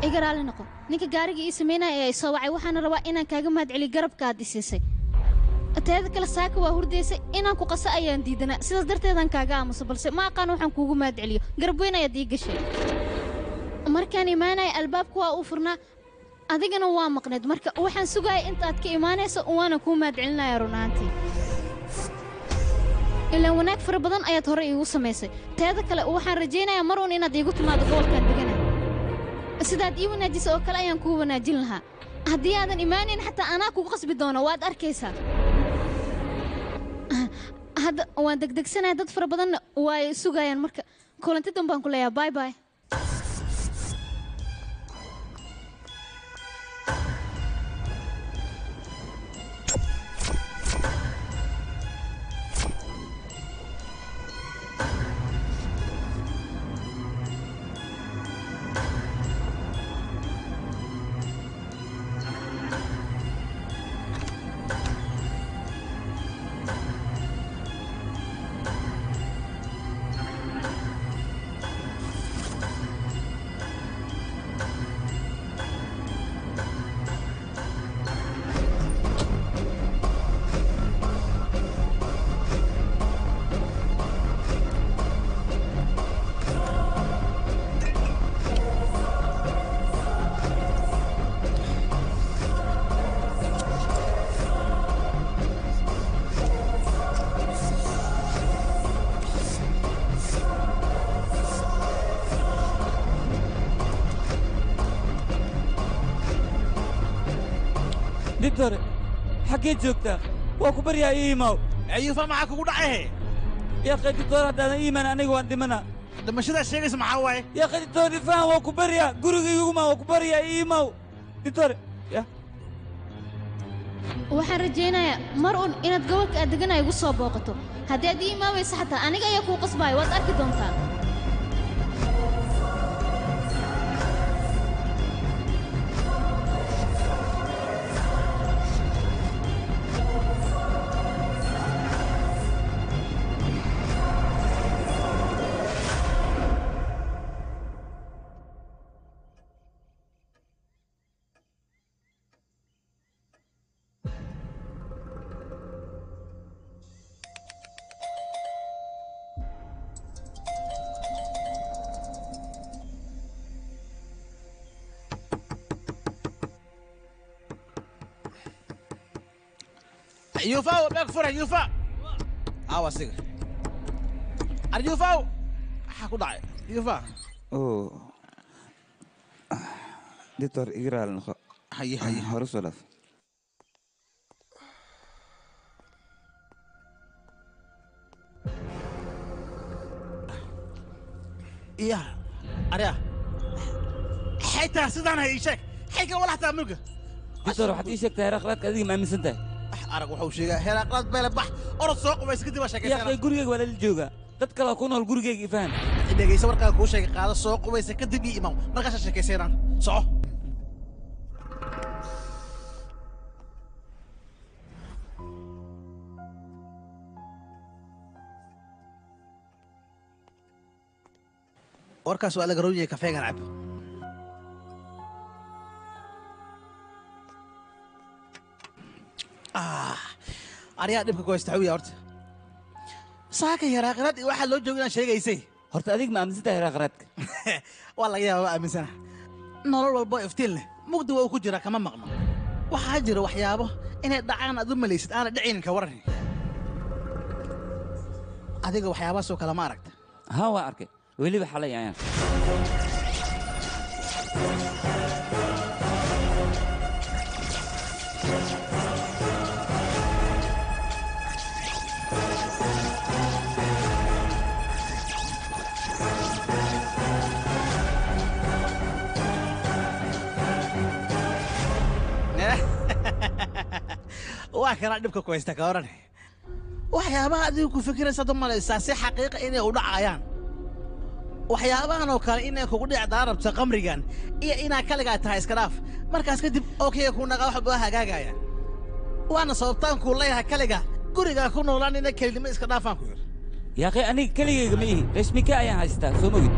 Iga raali noqo, ninka gaariga ii sameynaya ayaa i soo wacay. Waxaana rabaa inaan kaaga mahadceliyo garabka aad i siisay. Teeda kale, saaka waa hurdaysay, inaan ku qaso ayaan diidanaa, sidaas darteedaan kaaga aamuso, balse ma aqaan waxaan kuugu mahadceliyo. Garab weyn ayaad ii gashay. Markaan imaanaya albaabku waa uu furnaa, adigana waa maqneed. Marka waxaan sugaya inta aad ka imaanayso, waana kuu mahadcelinaya run ahaantii, ilaan wanaag fara badan ayaad hore iigu samaysay. Teeda kale, waxaan rajaynayaa mar uun inaad iigu timaado gobolkan degana. Sidaad ii wanaajisay oo kale ayaan kuu wanaajin lahaa. Haddii aadan imaanayn, xataa anaa kugu qasbi doono, waad arkaysaa. Hadda waan degdegsanaya, dad fara badanna waa ay sugayaan, marka kulanti danbaan ku leeyahay. Bye bye. Dictore, xaggee joogtaa? Waa ku baryaa ii imaw. Ayuufa, maxaa kugu dhacay? Yaa dictore, haddaadan ii iman aniga waan dhimanaa. Dhimashadaa sheegaysa maxaa waaye? Yaa dictore, ifaan waa ku baryaa, guriga iguma waa ku baryaa ii imaw. Dictore, ya. Waxaan rajaynayaa mar un inaad gobolka aad deganaya igu soo booqato. Haddii aad ii imaamaysa xataa aniga ayaa kuu qasbaya, waad arki doontaa. Yuufa, beeg fura Yuufa. Aawa siga. Ar Yuufa, maxaa ku dhacay Yuufa? Oh. Dictor, iga raali noqo. Haye haye. Hore soo dhaaf. Iya, arya. Xitaa sidaan ha ii sheeg. Xayka walaxtaa mulka. Dictor, waxaad ii sheegtaa heeraaqraadka adiga ma aaminsan tahay? Arag wuxuu sheegaa heeraaqraad beele bax orod soo qubays kadib waa sheekaysanaa. Yaa gurigeyga waa lala joogaa. Dad kale ku nool gurigeyga i faham. Dhegeyso warkaan kuu sheegay, qaado soo qubaysa kadib ii imaw. Markaas sheekaysanaa. Soco. Warkaas waa la garoon yahay, kafeegan cab. Aryaa dhibka ku haysta xawiya horta. Saaka heeraaqraad iyo waxaa loo jooga inaan sheegaysay. Horta adiga ma aaminsan tahay heeraaqraadka? Waa laga yaabaa, waa aaminsana. Nolol walbo iftiin leh mugdi waa uu ku jiraa, kama maqno. Waxaa jira waxyaabo inay dhacaan aad u malaysid aana dhicaynin, ka waran. Adiga waxyaabahaasoo kale ma aragta? Haa, waa arkay. Weliba xalay ayaan. Waa kanaa dhibka ku haysta, ka waran. Waxyaabaha adigu ku fikiraysaad u malaysaa si xaqiiqa inay u dhacayaan. Waxyaabahan oo kale inay kugu dhicdaa rabto qamrigan iyo inaa kaligaa tahay iska dhaaf. Markaas kadib okeyga kuu naqaa wax baa hagaagaya. Waana sababtaan kuu leeyahay kaliga gurigaa ku noolaan ina kelinimo iska dhaafaan ku yidhi. Yaa aniga keligayga ma ihi, rashmika ayaan haystaa, soo mogid.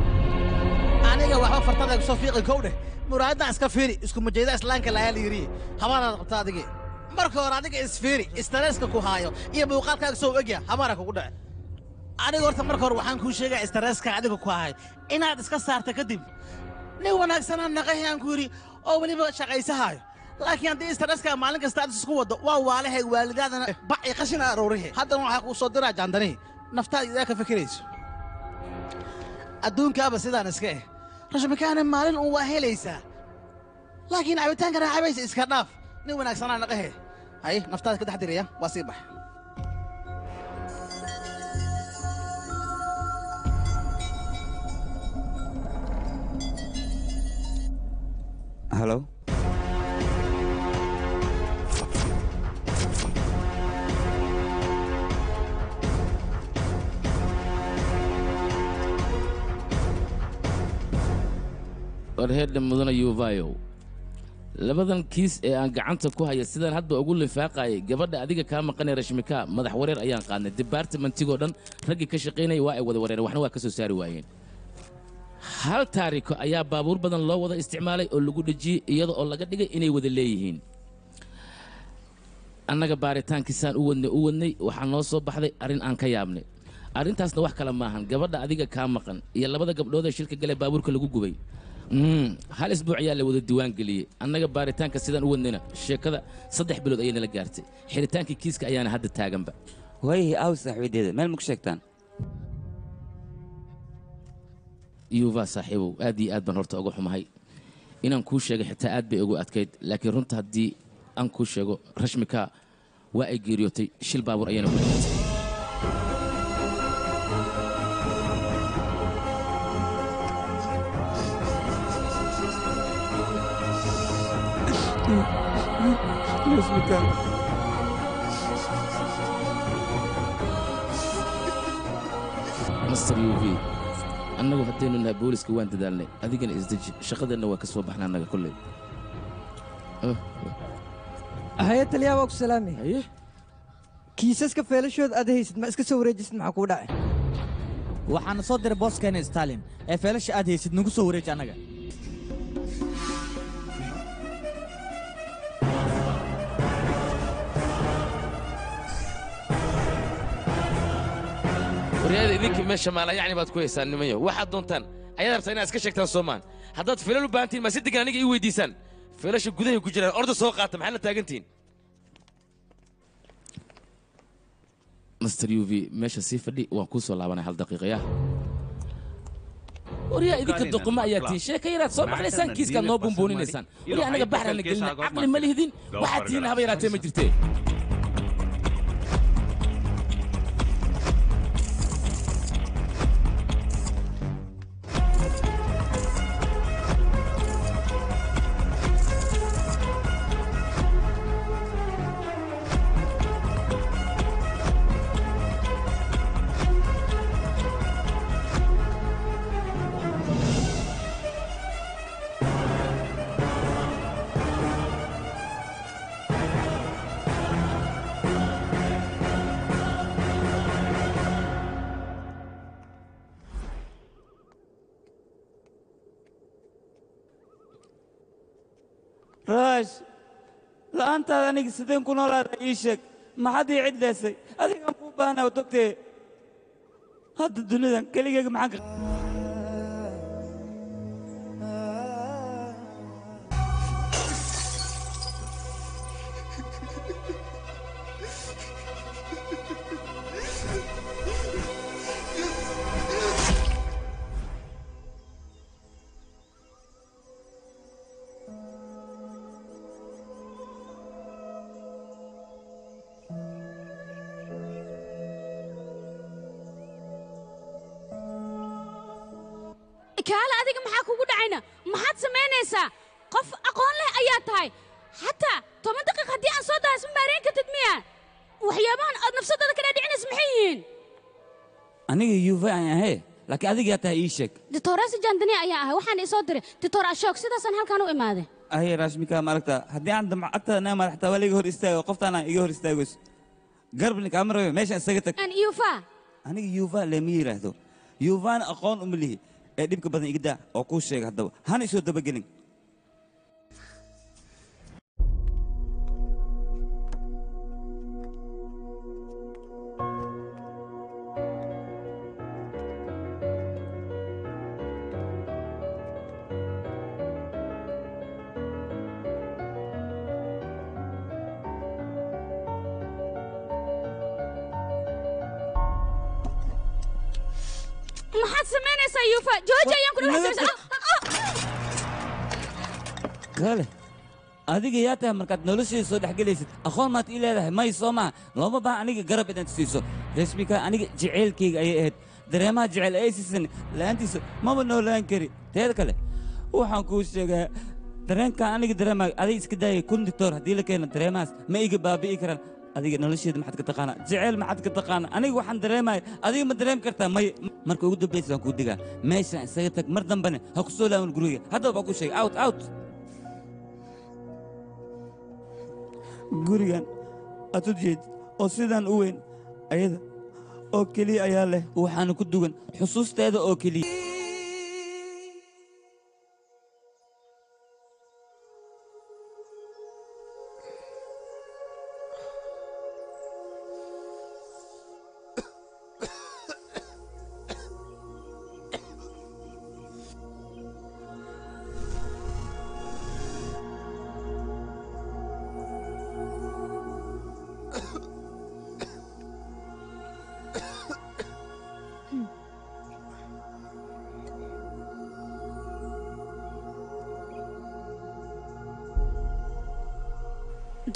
Aniga waxba fartada igu soo fiiqi kow dheh. Muraayaddan iska fiiri, isku majeeda islaanka lahaa la yidhi. Habaanaad qabtaa adigii. Marka hore adiga isfiiri, istareeska ku haayo iyo muuqaalkaaga soo egya habaana kugu dhace. Aniga horta marka hore waxaan kuu sheegaa istareeska adiga ku hahay inaad iska saarta kadib nin wanaagsanaa naqahi aan ku yidhi oo weliba shaqaysahaayo. Laakiin haddii istareeska maalin kasta aad isku waddo waa waalahay waalidaadana bac iyo qashin aroorihi. Haddana waxaa kuu soo diraa jaandanihi naftaada idaa ka fikirayso. Adduunkaaba sidaan iska eh. Rashmikaana maalin uun waa helaysaa. Laakiin cabitaanka raacabaysa iska dhaaf. Nin wanaagsanaa naqahe. Hay, naftaada ka dhex diraya, waa sii bax. Halo. Warheedha mudana yuvayow, labadan kiis ee aan gacanta ku haya sidaan hadba ugu lifaaqayay gabadha adiga kaa maqanee Rashmika, madax wareer ayaan qaadnay. Departmentigoo dhan raggii ka shaqaynaya waa ay wada wareereen, waxna waa ka soo saari waayeen. Hal taariko ayaa baabuur badan loo wada isticmaalay oo lagu dhejiyey, iyada oo laga dhigay inay wada leeyihiin. Annaga baaritaankiisaan u wadnay u wadnay, waxaa noo soo baxday arrin aan ka yaabnay. Arrintaasna wax kale maahan, gabadha adiga kaa maqan iyo labada gabdhood ee shilka gale baabuurka lagu gubay hal isbuuc ayaa la wada diiwaan geliyey. Annaga baaritaanka sidaan u wadnayna sheekada 3 bilood ayay nala gaartay. Xidhitaankii kiiska ayaana hadda taaganba. Waayahay, aaw saaxiibadeeda meel ma ku sheegtaan? Yuva saaxiibow, aad iyo aad baan horta uga xumahay inaan kuu sheegay, xitaa aad bay ugu adkayd, laakiin runta haddii aan kuu sheego, Rashmika waa ay geeriyootay, shil baabuur ayayna ku dhimatay. Rashmika. Master Uv, annagu haddaynu nahay booliska waan dadaalnay, adigana isdeji, shaqadeenna waa ka soo baxnaa annaga kolley. Haye taliyaa, waa ku salaamay. Kiisaska feelashooda aad haysid ma iska soo wareejisid? Maxaa kuu dhacay? Waxaana soo diray booskeena Stalin ee feelasha aad haysid nagu soo wareeji annaga. Waryaada, idinka meesha maalayacni baad ku haysaan nimanyo. Waxaad doontaan ayaad rabtaa inaad iska sheegtaan, soomaan? Haddaad filal u baahantihin, ma si degan aniga ii weydiisaan? Filasha gudahay ku jiraan, orda soo qaata. Maxaad la taagantihiin? Master Uv, meesha sii fadhi, waan kuu soo laabanay hal daqiiqa. Yah, waryaa, idinka doqoma ayaa tihiin. Sheeka yaraad soo maqlaysaan, kiiskaad noo buunbuuninaysaan. Waryaa, annaga baxrana gelina, caqli ma lihidin. Waxaad tihiin haba yaraatee ma jirtee. Raash, la'aantaada aniga sideen ku noolaada? Ii sheeg, maxaad ii cidlaysay? Adigaan kuu baahnaa dogtee. Hadda dunidan keligeyga maxaan ka Kaale, adiga maxaa kugu dhacayna? Maxaad samaynaysaa? Qof aqoon leh ayaa tahay. Xataa 10 daqiiq haddii aan soo dahay isma maarayn kartid miya? Waxyaabahan aad nafsadada ka dhaadhicinaysa maxay yihiin? Aniga Yuva aan ahay, laakiin adiga yaa tahay? Ii sheeg. Ditoorasi Jandani ayaa ahay, waxaana isoo diray Ditoor Ashoog, sidaasaan halkaan u imaaday. Aye Rashmika, ma aragtaa, haddii aan damco agtaada naa madaxtaa waa laiga hor istaago, qoftaana iga hor istaagayso. Garbni kaama rabe, meeshaan isaga tag. Aan Yuva. Aniga Yuva lama yidhaahdo, Yuvana aqoon uma lihi ee dhibka badan iga daa oo kuu sheega haddaba, hana isoo dabagelin. Maxaad samaynaysaa Yuufa? Jooji ayaan ku dhawaxsanaysaa. Kale, adiga yaa tahay markaad noloshayda soo dhexgelaysid? Aqoon maad ii leedahay? May, soo maha? Looma baahan aniga garab inaad siiso. Rashmika aniga jaceylkayga ayay ahayd, dareemaha jecel ay siisan la'aantiisa maba noolaan kari. Teeda kale, waxaan kuu sheegaa Dareenka aniga dareemaayo adiga iska daayay kun dictoor haddii la keeno dareemahaas ma iga baabi'i karaan. Adiga nolosheeda maxaad ka taqaanaa? Jeceyl maxaad ka taqaanaa? Aniga waxaan dareemaya adiga ma dareemi kartaa? May. Marka ugu dambaysa waan kuu digaa, meeshaan isaga tag, mar dambane ha ku soo laaban guriga. Haddaba baa kuu sheegay, out out. Gurigan aad u jeed oo sidaan u weyn ayada oo keliya ayaa leh, waxaana ku dugan xusuusteeda oo keliya.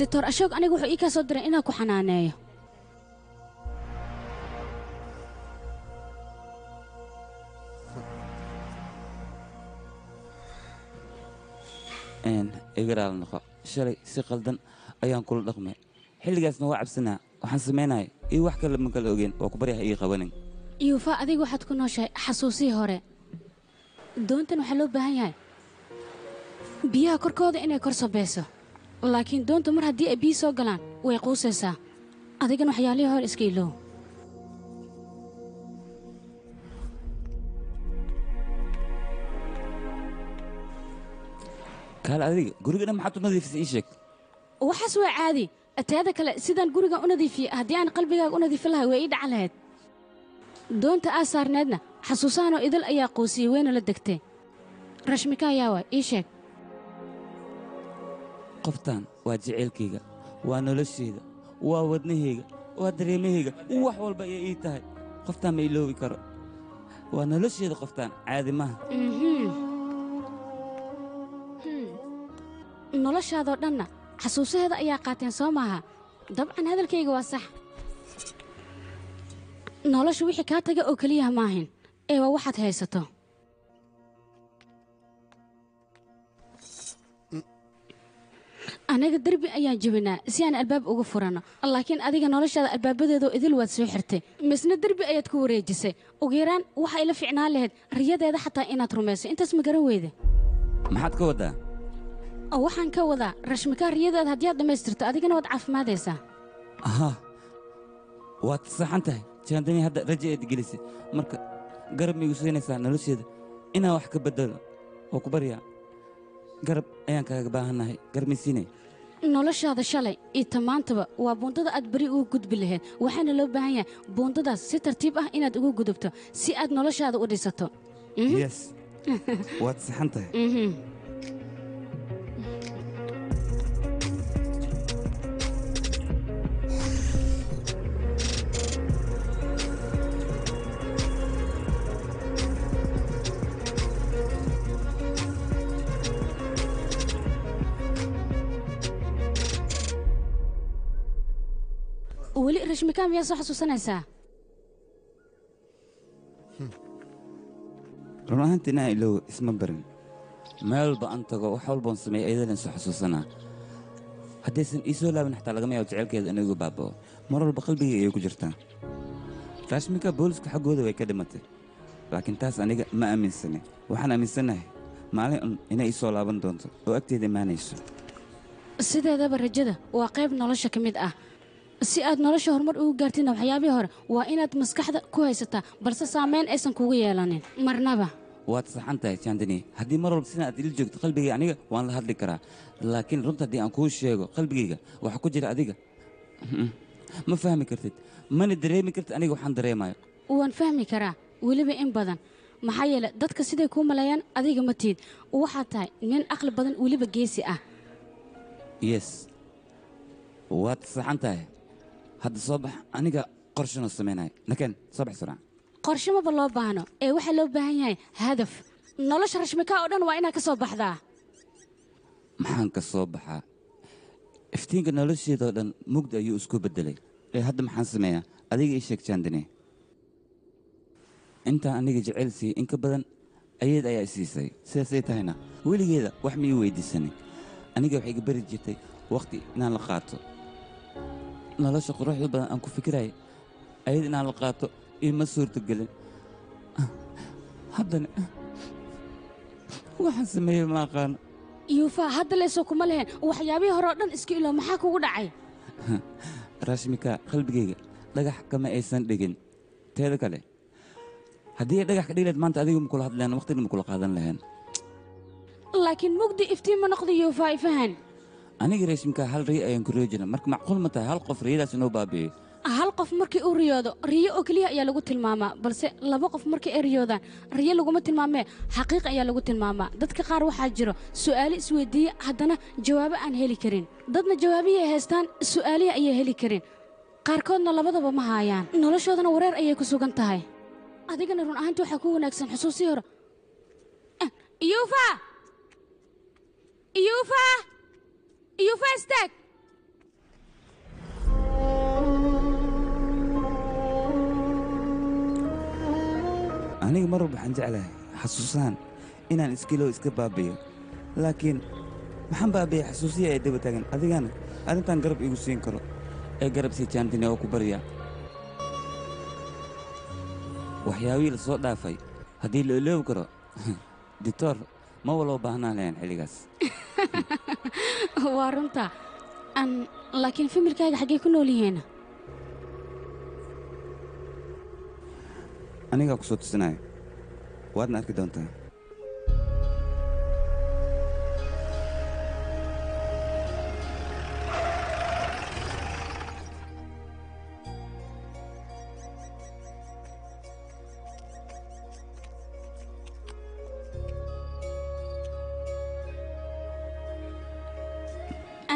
Doctor Ashok aniga wuxuu ii ka soo diray inaan ku xanaaneeyo. Igaraal noqo, shalay si qaldan ayaan kula dhaqmay, xilligaasna waa cabsanaa, waxaan samaynaya iyo wax kale ma kala ogeen. Waa ku baryaha ii qabanin. Yuufa, adiga waxaad ku nooshahay xasuusihii hore. Doontan waxaa loo baahan yahay biyaha korkooda inay kor sabayso, laakiin doontu mar haddii ay biyo soo galaan way quusaysaa. Adigana waxyaalihii hore iska ilow. Kaale, adiga guriga dhan maxaad u nadiifisay? Ii sheeg. Waxaas waa caadi. Teeda kale, sidaan guriga u nadiifiyey haddii aan qalbigaaga u nadiifin lahay way ii dhacan lahayd. Doonta aa saarneedna xasuusahanoo idil ayaa quusiyey, wayna la degtay. Rashmika ayaa waay, ii sheeg. Qoftan waa jaceylkayga, waa noloshayda, waa wadnahayga, waa dareemahayga, wax walba ayay ii tahay. Qoftaan ma iloobi karo, waa noloshayda. Qoftaan caadi maaha. Noloshaadoo dhanna xasuusaheeda ayaa qaateen, soo maaha? Dabcan hadalkayga waa sax. Nolosha wixii kaa taga oo keliyaha maahin ee waa waxaad haysato. Anaga derbi ayaan jebinaa si aan albaab uga furanno, laakiin adiga noloshaada albaabadeedoo idil waad soo xirtay, misna derbi ayaad ku wareejisay. Ugu yaraan waxa ila ficnaan lahayd riyadeeda xataa inaad rumayso. Intaas ma garan weyde? Maxaad ka waddaa? Waxaan ka wadaa rashmika riyadeeda haddii aad dhammaystirto adigana waad caafimaadaysaa. Aha, waad saxan tahay jaandani. Hadda raja eed gelisay, marka garab ma igu siinaysaa nolosheeda inaan wax ka bedelo? Oo ku baryaa, garab ayaan kaaga baahannahay, garab ma siinay? Noloshaada shalay iyo tamaantaba waa buundada aad beri ugu gudbi lahayd, waxaana loo baahan yahay buundadaas si tartiib ah inaad ugu gudubto si aad noloshaada u dhisato. Yes, waad saxan tahay. Weli rashmika miyaa soo xasuusanaysaa? Run ahaantii inaan iloowo isma barin. Meel walba aan tago, wax walboon sameeya ayadan soo xasuusanaa. Haddaysan ii soo laaban xataa lagama yaabo jaceylkeeda inuu igu baaba'o. Mar walba qalbigay ayay ku jirtaa. Rashmika booliska xaggooda way ka dhimatay, laakiin taas aniga ma aaminsanay. Waxaan aaminsanahay maalin un inay ii soo laaban doonto oo agteeda imaanayso. Sideedaba rajada waa qayb nolosha ka mid ah. Si aad nolosha horumar ugu gaartidna waxyaabihii hore waa inaad maskaxda ku haysataa, balse saameyn aysan kugu yeelanin marnaba. Waad saxan tahay Chandani. Haddii mar walba sidan aad ila joogto, qalbigayga aniga waan la hadli karaa, laakiin runta haddii aan kuu sheego, qalbigayga waxa ku jira adiga ma fahmi kartid, mana dareemi kartid aniga waxaan dareemayo. Waan fahmi karaa weliba in badan, maxaa yeelay dadka siday kuu maleeyaan adiga ma tiid. Waxaad tahay nin aqli badan, weliba geesi ah. Yes, waad saxan tahay. Hadda soo bax, aniga qorshanoo samaynayo. Nakeen, soo bax suraac. Qorshe maba loo baahno ee waxaa loo baahan yahay hadaf. Nolosha rashmika oo dhan waa inaad ka soo baxdaa. Maxaan ka soo baxaa? Iftiinka nolosheedoo dhan mugdi ayuu isku beddelay. Ee hadda maxaan sameeyaa? Adiga ii sheeg Chandani. Intaan aniga jecel siiyey in ka badan Ayad ayaa isiisay. Sidaasay tahayna weligeeda wax ma ii weydiisanin. Aniga waxay iga bari jirtay waqti inaan la qaato. Nolosha quruxda badan aan ku fikiraya ayad inaan la qaato iima suurtagelin. Haddana waxaan sameeyey ma aqaano. Yuufa, hadda leysoo kuma leheen waxyaabihii hore oo dhan iska ilo, maxaa kugu dhacay? Rashmika, qalbigayga dhagax kama aysan dhigin. Teeda kale, haddii ay dhagax ka dhigi lahayd maanta adiga ma kula hadleen, waqtina ma kula qaadan lahayn. Laakiin mugdi iftiin ma noqdo Yuufa, ifahan. Aniga Rashmika hal riyo ayaan ku riyo jirnay, marka macquul ma tahay hal qof riyadaas inoo baabi'iyo? Hal qof markii uu riyoodo riyo oo keliya ayaa lagu tilmaamaa, balse laba qof markii ay riyoodaan riyo laguma tilmaamee, xaqiiq ayaa lagu tilmaamaa. Dadka qaar waxaa jiro su'aalo isweydiiya haddana jawaabo aan heli karin. Dadna jawaabihii ay haystaan su'aalihii ayay heli karin. Qaarkoodna labadaba ma haayaan, noloshoodana wareer ayay ku sugan tahay. Adigana run ahaantii waxaa ku wanaagsan xusuusii hore. Yuufa, Yuufa, Yuufa, istaag! Aniga mar walba waxaan jeclahay xasuusahan inaan iskilow iska baabi'iyo, laakiin maxaan baabi'iyay xasuusihii ay daba taagan. Adigana arrintan garab iigu siin karo ee garab sii Jaantini oo ku barya. Waxyaabihii la soo dhaafay haddii la iloobi karo, dictoor ma waloo baahnaan lahayn xilligaas. Waa runta an, laakiin familkaaga xaggee ku nool yihiin? Anigaa ku soo tusinaya, waadna arki doontaa.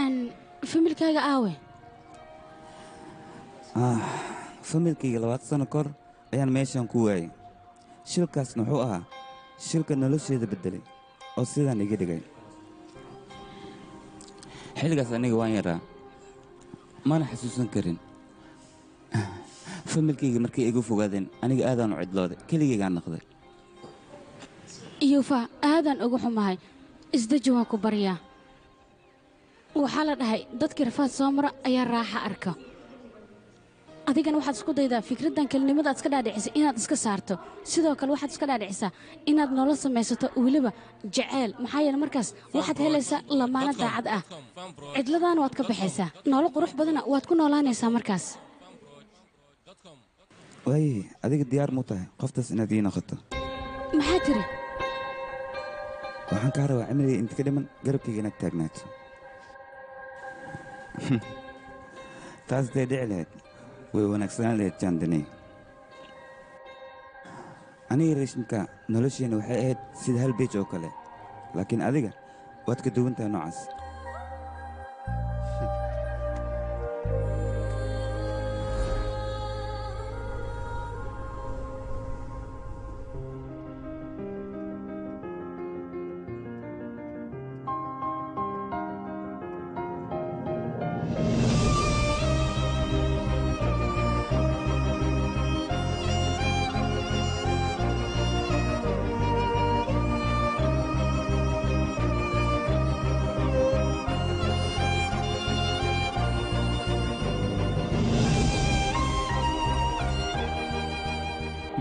An familkaaga aawe? Ah, familkayga 20 sano kor ayaan meeshan ku waayay. Shilkaasna wuxuu ahaa shilka nolosheeda beddelay oo sidaan iga dhigay. Xilligaas aniga waan yaraa, mana xasuusan karin. Familkayga markay igu fogaadeen aniga aadaan u cidlooday, keligaygaan noqday. Yuufa, aadaan ugu xumahay. Isdeji, waan ku baryaa. Waxaa la dhahay dadkii rafaad soo mara ayaa raaxa arka. Adigana waxaad isku daydaa fikraddan kelinimada aad iska dhaadhicisay inaad iska saarto. Sidoo kale waxaad iska dhaadhicisaa inaad nolol samaysato, weliba jaceyl, maxaa yeele markaas waxaad helaysaa lamaano daacad ah, cidladaana waad ka baxaysaa, nolol qurux badana waad ku noolaanaysaa markaas. Waaye, adiga diyaar muu tahay qoftaas inaad ii noqoto? Maxaa tiri? Waxaan kaa rabaa cimriga inta ka dhiman garabkayga inaad taagnaato. Taas day dhici lahayd way wanaagsanaan lahayd Jaandani. Aniga Rashmika nolosheenna waxay ahayd sida hal beej oo kale, laakiin adiga waad ka duwan tahay noocaas.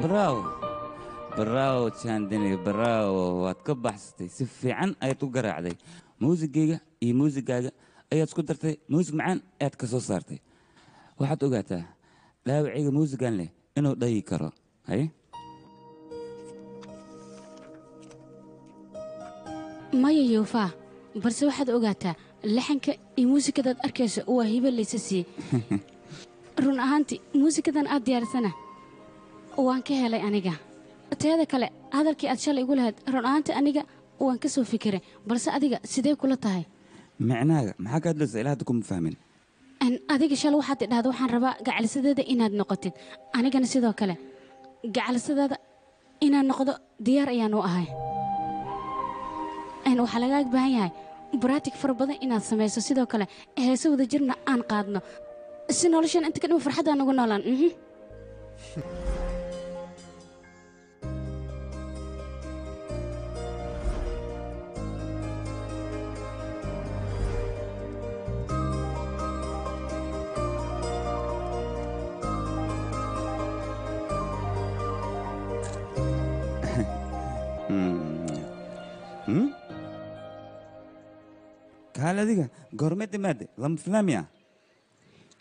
Bravo, bravo Chandini, bravo. Waad ka baxsatay, si fiican ayaad u garaacday. Muusigayga iyo muusigaaga ayaad isku dartay, muusig macaan ayaad ka soo saartay. Waxaad ogaataa dhaawacayga muusigan leh inuu dhayi karo. Haye. Maya Yuufa, balse waxaad ogaataa laxanka iyo muusikadaad arkayso waa hibo laysa siiyey. Run ahaantii muusikadan aad diyaarsana waan ka helay aniga. Teeda kale, hadalkii aad shalay igu lahayd run ahaantii aniga waan ka soo fikiray, balse adiga sidee kula tahay? Micnaaga maxaa ka hadlaysaa? Ilaa hadda kuma fahmin. Adiga shalay waxaad idhahda waxaan rabaa gacalisadeeda inaad noqotid, anigana sidoo kale gacalisadaada inaan noqdo diyaar ayaan u ahay. Waxaa lagaaga baahan yahay baraatig fara badan inaad samayso, sidoo kale heese wada jirna aan qaadno si noloshan inta ka dhima farxadaan ugu noolaan. Kaal adiga goormeed imaade lama filaamiya.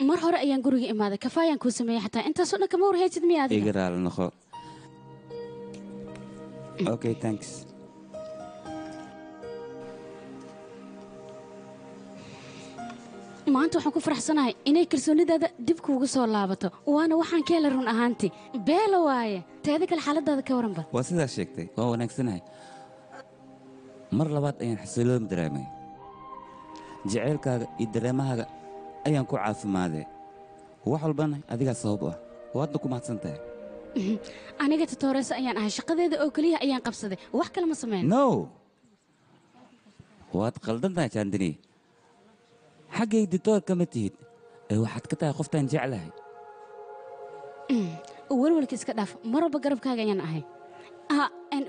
Mar hore ayaan guriga imaaday, kafaayaan kuu sameeyey xataa intaasoo dhan kama warhaysid miya adiga? Iga raali noqo. Okay, thanks. Maanta waxaan ku faraxsanahay inay kalsoonidaada dib kuugu soo laabato, waana waxaan ka helay run ahaantii. Beela waaye, teeda kale xaaladaada ka waranba. Waa sidaas sheegtay, waa wanaagsanahay. Mar labaad ayaan xasiloon dareemay. Jaceylkaaga iyo dareemahaaga ayaan ku caafimaaday. Wax walbana adigaa sabab u ah, waadna ku mahadsan tahay. Aniga tatooreysa ayaan ahay, shaqadeeda oo keliya ayaan qabsaday, wax kale ma sameyn. No, waad qaldan tahay Chandini. Xaggay ditoor kama tihid, ee waxaad ka tahay qoftaan jeclahay. Walwalka iska dhaaf, mar walba garabkaaga ayaan ahay. Ha,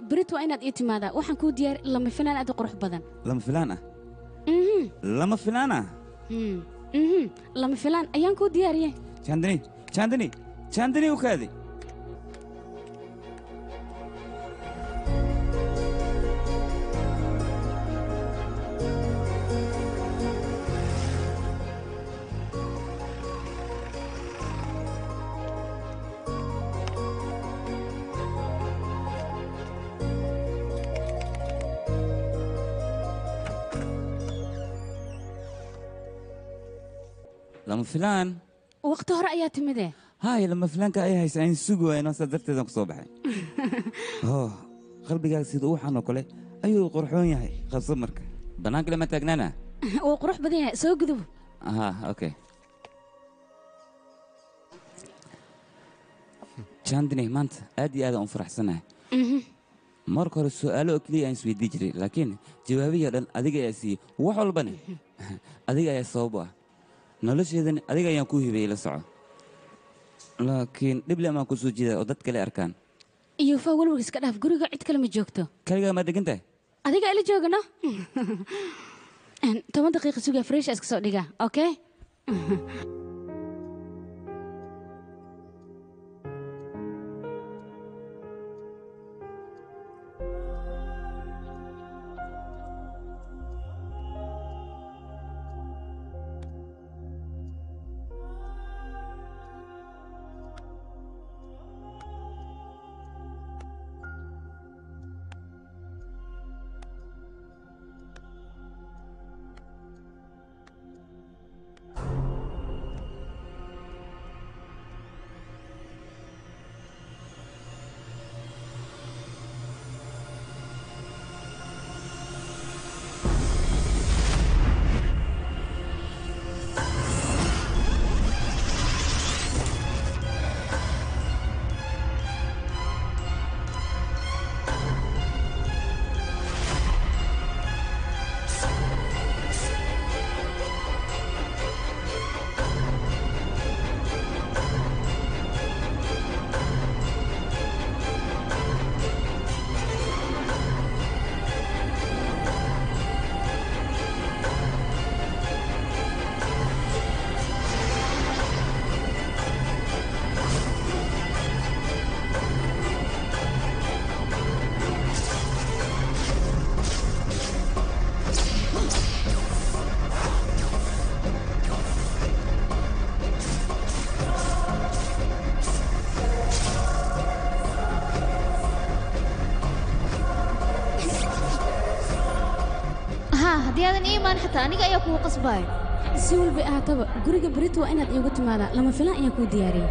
berit waa inaad ii timaadaa, waxaan kuu diyaar lama filaan aad u qurux badan. Lama filaan ah? Lama filaan ah? Lama filaan ayaan kuu diyaariyey. Chandini, Chandini, Chandini u kaadi. Lama filaan. Waqti hore ayaa timidee. Haay, lama filaanka ay haysa aan sugi waayno, saa darteedaan ku soo baxay. Oh, qalbigaaga sida uxan oo kale ayuu qurxoon yahay. Qabso marka. Bannaanka lama taagnaana. Wuu qurux badan yahay, soo gudub. Aha, okay. Chandini, maanta aad iyo aad aan u faraxsanahay. Marka hore su'aalo oo keliya aan isweydii jiray, laakiin jawaabihii oo dhan adiga ayaa siiyey. Wax walbana adiga ayaa sabab u ah. Nolosheedana adiga ayaan ku hibeeyey, la soco. Laakiin dhib le amaan ku soo jeedaa oo dad kale arkaan. Iyo fa walwalka iska dhaaf, guriga cid kale ma joogto. Kaligaa ma degan tahay? Adiga ila joogano. 10 daqiiqo sugaa, fresh iska soo dhigaa, okay? Haddii aadan ii imaan xataa aniga ayaa kugu qasbaayo. Si walba ahaataba guriga berit waa inaad iigu timaadaa, lama filaan ayaan kuu diyaariyey.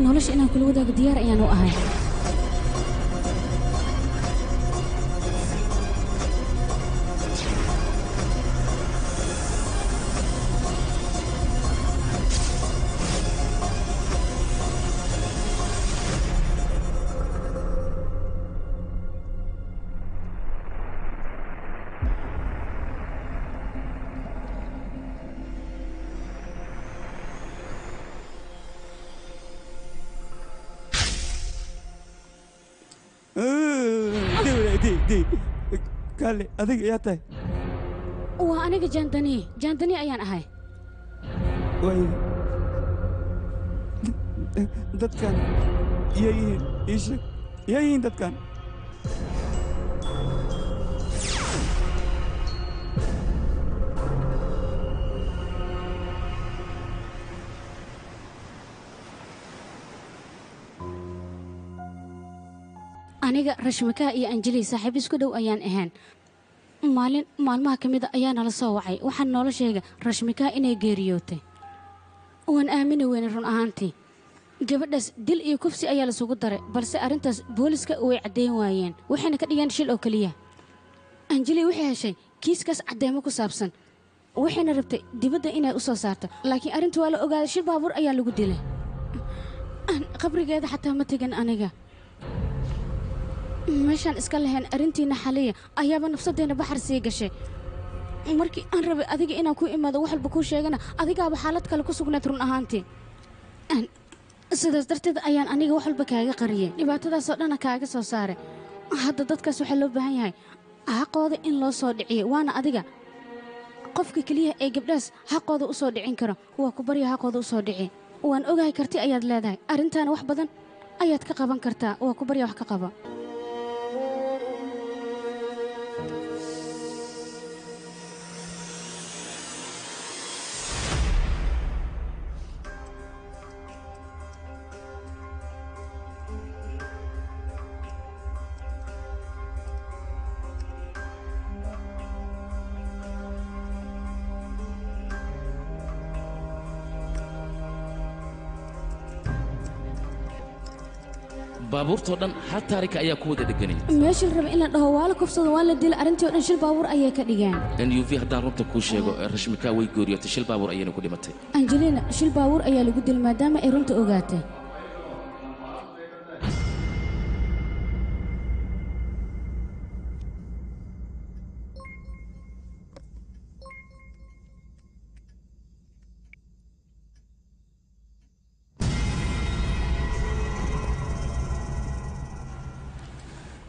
Nolosha inaan kula wadaago diyaar ayaan u ahay. Kaale, adiga yaa tahay? Waa aniga Jaandani, Jaandani ayaan ahay. Way dadkan iyayihiin, ii sheeg, iyayihiin dadkan. Aniga Rashmika iyo Anjali saaxiib isku dhow ayaan ahayn. Maalin maalmaha ka mid a ayaa nala soo wacay, waxaan noola sheegay Rashmika inay geeriyootay. Waan aamini weynay run ahaantii. Gabadhaas dil iyo kufsi ayaa lasugu daray, balse arrintaas booliska way caddeyn waayeen, waxayna ka dhigeen shil oo keliya. Anjali waxay heshay kiiskaas caddeemo ku saabsan, waxayna rabtay dibadda inay u soo saarto, laakiin arrinta waa la ogaaday, shil baabuur ayaa lagu dilay. Qabrigeeda xataa ma tegin aniga. Meeshaan iska lahayn arrintiina xaliya ayaaba nafsadeenna baxar sii gashay. Markii aan rabay adiga inaan ku imaado wax walba kuu sheegana, adigaaba xaalad kale ku sugnayd run ahaantii. Sidaas darteed ayaan aniga wax walba kaaga qariyey, dhibaatadaasoo dhanna kaaga soo saaray. Hadda dadkaas waxaa loo baahan yahay xaqooda in loo soo dhiciyo, waana adiga qofka keliya ee gabdhahaas xaqooda u soo dhicin karo. Waa ku barya, xaqooda u soo dhici. Waan ogahay karti ayaad leedahay, arrintaana wax badan ayaad ka qaban kartaa. Waa ku barya, wax ka qaba. Baabuurtoo dhan hal taarika ayaa ku wada dheganay. Meesha la rabay in la dhaho waa la kufsado, waa la dilay, arrintii oo dhan shil baabuur ayay ka dhigeen. Nuv, haddaan runta kuu sheego, Rashmika way gooriyootay, shil baabuur ayayna ku dhimatay. Angelina shil baabuur ayaa lagu dilay maadaama ay runta ogaatay.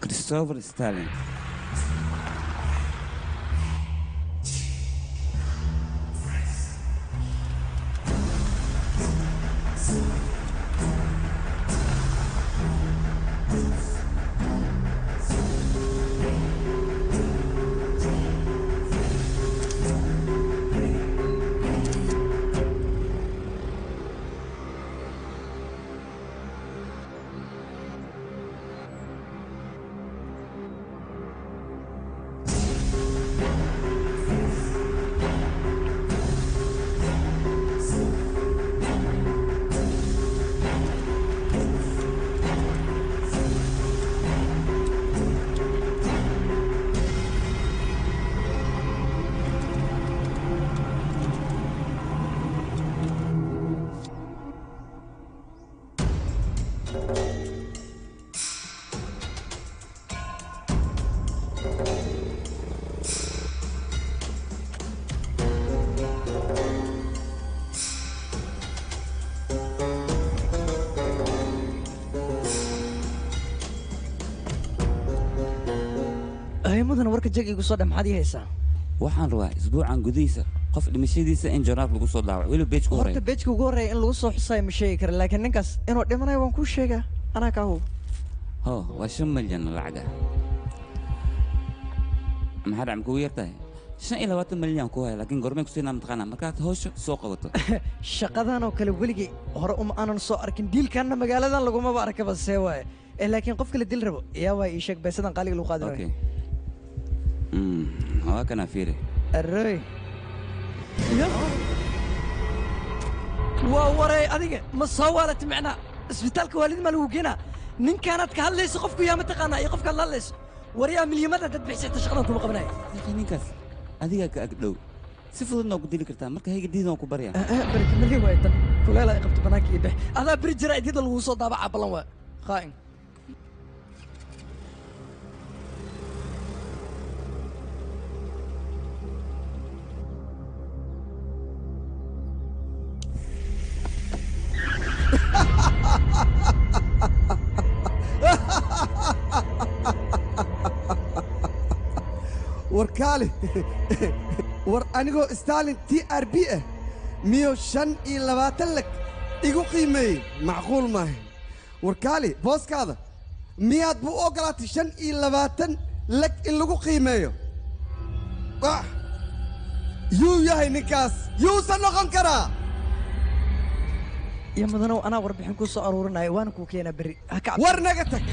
Christopher Stalin. Mudan, warka jag igu soo dha, maxaad ii haysaa? Waxaan rabaa isbuucan gudihiisa qof dhimashadiisa in joornaal lagu soo daawaco, weliba beejka Horta horeeya. Beejka ugu horreeya in lagu soo xusayo ma sheegi kara, laakiin ninkaas inuu dhimanayo waan kuu sheegaa, anaa kaa hub. Ho, waa 5 milyan lacag ah. Maxaa dhac, makugu yar tahay? 25 milyan ku haya, laakiin gormay ku siinaa mataqaanaa? Markaad hawsha soo qabato. Shaqadan oo kale weligay hore uma aanan soo arkin, diilkanna magaaladan lagumaba arkaba, see waaye. Laakiin qofka la dil rabo yaa waay? Ii sheeg beesadan qaaliga lagu qaadi Okay. waayo. Waa kana, fiiri. Arroy waa waray, adiga ma soo waalatay? Macnaa isbitaalka waalid maa lagu geenaa? Ninkaanaad ka hadlayso qofku yaa mataqaanaa iyo qofkaad la hadlayso? Waryaa, milyamada dad bixisata shaqadan kuma qabanayo. Laakiin ninkaas adigaa ka ag dhow, si fududna waa ku dili kartaa, marka hayga diidan, waan ku baryaa. Barka milyan waay tan kuleela ay qabto, banaanka iyo bix adaa beri jira idyada lagu soo daabacaa, ballan waa khaa'in. War kaali, War anigoo Stalin TRB ah miyo 25 lag igu qiimeeyey? Macquul maaha. War kaali, booskaada miyaad buu u ogolaatay 25 lag in lagu qiimeeyo? Wah! Yuu yahay ninkaas? Yuusan noqon karaa? Iyo mudanow, anaa warbixin kuu soo aruurinaya, waana kuu keenaa berri. Ha ka cabsan. War naga tag,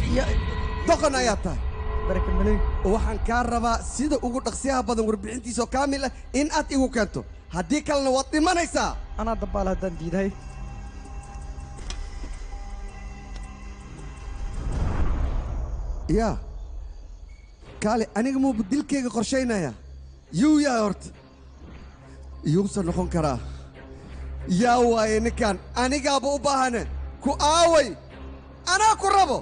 doqon ayaa tahay. Baraka maley. Waxaan kaa rabaa sida ugu dhaqsiyaha badan warbixintiisoo kaamil ah in aad igu keento, haddii kalena waad dhimanaysaa. Anaa dabaal haddaan diidahay. Yaa kaale, aniga muuba dilkayga qorshaynaya? Yuu yahay horta? Yuusan noqon karaa? Yaa waaye ninkan? Anigaaba u baahane. Ku aaway? Anaa ku rabo.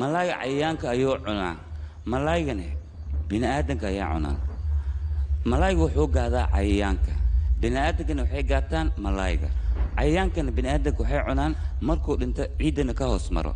Malaayga cayayaanka ayuu cunaa, malaaygana bini'aadanka ayaa cunaa. Malaayga wuxuu gaadaa cayayaanka, bini'aadankana waxay gaataan malaayga. Cayayaankana bini'aadanka waxay cunaan markuu dhinto, ciiddana ka hoos maro.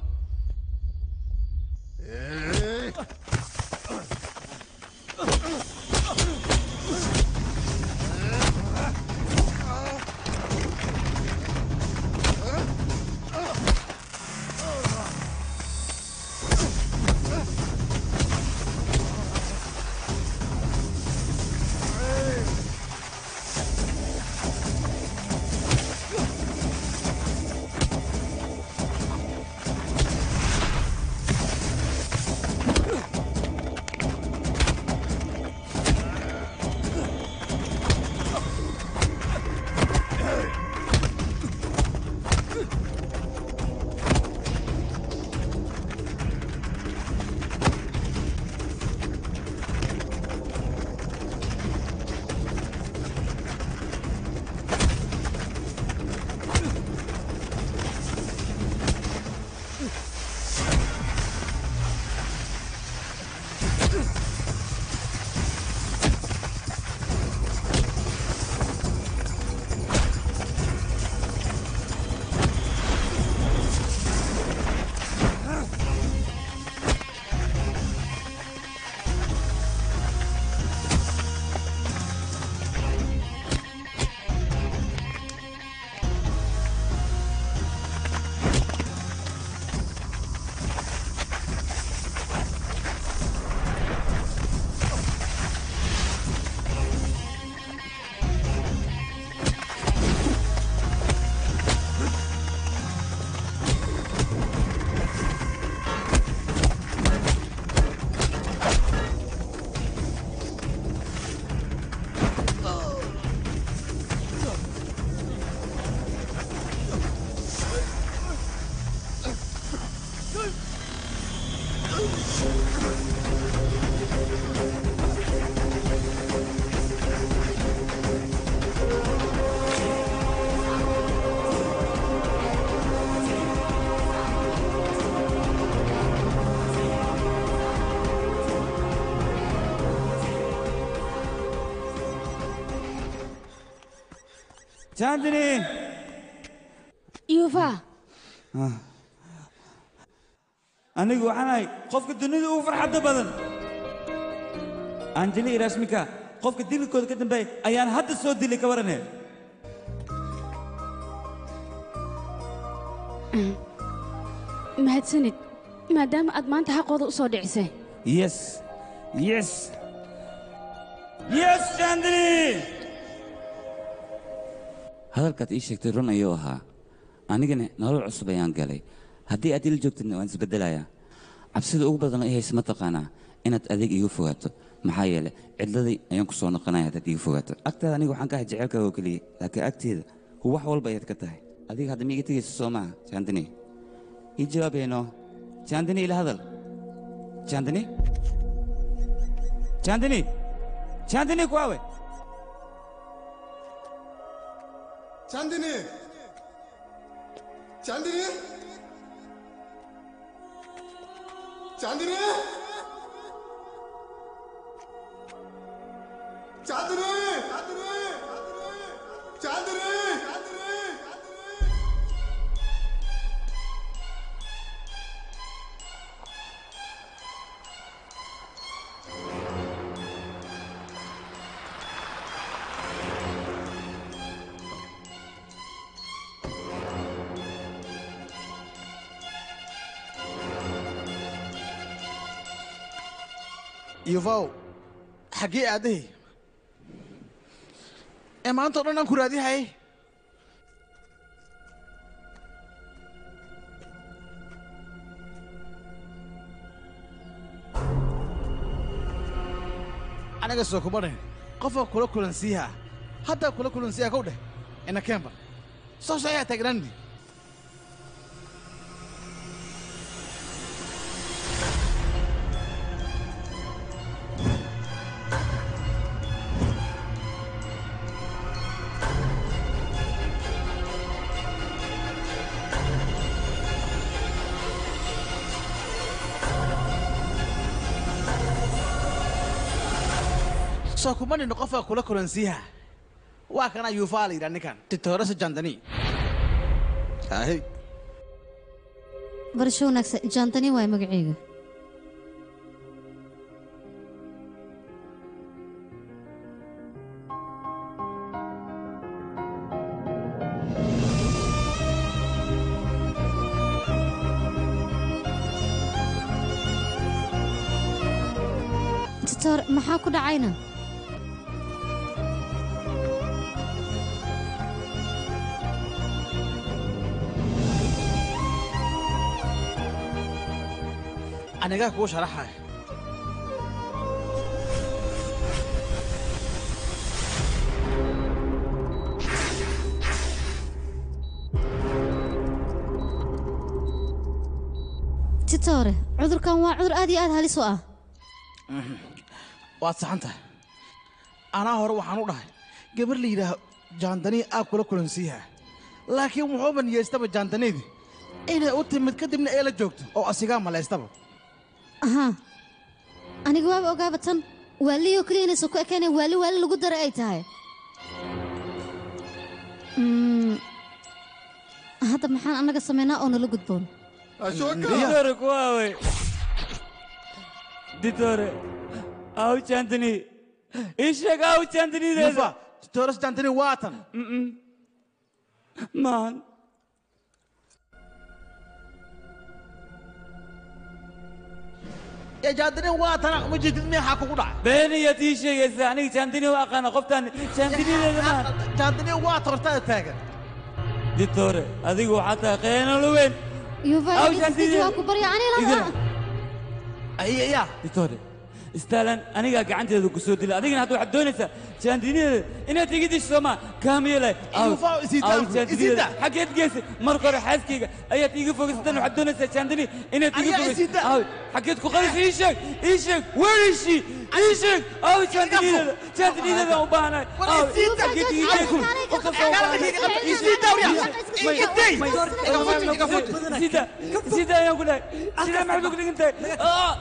Chandni. Yuva. Anigu waxaan ahay qofka dunida ugu farxadda badan. Anjali iyo Rashmika qofka dilkooda ka dambeeyay ayaan hadda soo dilay, ka warane. Mahadsanid maadaama aad maanta xaqooda u soo dhicisay. Yes, yes, yes, Chandni. Hadalkaad ii sheegtay run ayuu ahaa. Anigana nolol cusub ayaan galay. Haddii aad ila joogtidna waan isbeddelayaa. Cabsida ugu badan oo i haysa ma taqaanaa? Inaad adeeg iigu fogaato. Maxaa yeelay cidladii ayaan ku soo noqonaya haddaad iga fogaato. Agtaada aniga waxaan ka ahay jecelkaaga oo keliya, laakiin agteeda wax walba ayaad ka tahay. Adiga hadda ma iga tegayso soo maaha? Chandani, ii jawaabayno. Chandani, ila hadal. Chandani, Chandani, Chandani, ku aawe? Chandani, Chandani, Chandani, Chandani, Chandani. Yuvaw, xaggee aadahay? Ee maanta oo dhan aan ku raadihay. Aniga soo kuma dhahin qofka kula kulansiiha, haddaa kula kulansiiha kow dheh ina keenba soo socoyaa taagnaani. Soo kuma nino qofka kula kulansiiha, waa kana Yuufaa la yidhaha ninkan Titoorasa Jandani. Ahay, Barasho wanaagsan, Jandani waay magacayga. Titoor, maxaa ku dhacayna? Anigaa kuu sharaxaya. Titoore, cudurkan waa cudur aad iyo aad halis u ah. Waad saxan tahay. Anaa hore waxaan u dhahay gabar la yidhaaho Jaandanii aa kula kulansiiha, laakiin wuxuuba niyeystaba Jaandaniidi inay u timid kadibna ee la joogto oo asigaa malaystaba. Ahaa, aniga waaba ogaaba tan waaliyoo keliya inaysan ku ekaynay, waali waali lagu daray ay tahay. Hadda maxaan annaga samaynaa oo nala gudboon? Ditore, ku aaway? Ditore, aw Chandani, ii sheeg aw Chandanideeda. Yufa, Titoorasa Jandani waa tan. Maahan. Ya Jandani waa tana, ma jeedid miyaa kugu dhacay? Beeniyaad ii sheegaysaa, aniga Chandani u aqaana qoftaan Chandanideeda maahan. Jandani waa tortada taagan. Ditore, adigu waxaa tahay khiyaanolo weyn. Yufa, Aw, isdeji, waa ku barya aniga. Ya Ditore, istaalan anigaa gacanteeda ku soo dilay, adigana hadda waxaad doonaysaa Chandanideeda inaad iga disho soomaa? Kaama yeelay. Yufa, isidaa, isidaa. Xaggeed geysay? Marka hore xaaskayga ayaad iiga fogaysatan, waxaad doonaysaa Chandani inaad iga Anigaa fogayso. isidaa. Aw, xaggeed ku qaris? Ii sheeg, ii sheeg, where is she? Ii sheeg, aw Chandanideeda, Chandanideeda u baahanahay. War Aw, isidaa. xaggeed iiga geysay? Qof kasta u baahanahay. Ii sheeg. Isidaa, waryaa. Iday. Iga fuji, iga fuji. Sida, sida ayaan ku dhahay, sida maxaad ugu dhigan tahay? Ah!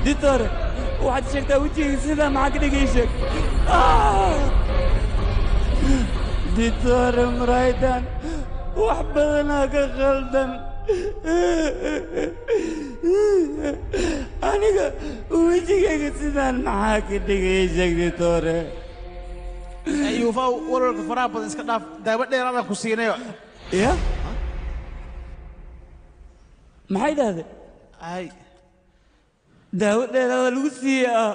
Ditore waxaad sheegtaa wejigayga sidaa maxaa ka dhigay sheeg. Ditore muraydan wax badanaa ka khaldan. Aniga wejigayga sidaan maxaa ka dhigay sheeg ditore. Yuufa walwalka faraha badan iska dhaaf, daawo dheeraadaan ku siinayo. Ya maxay dhahday? Ay daawo dheeraada lagu siiyaa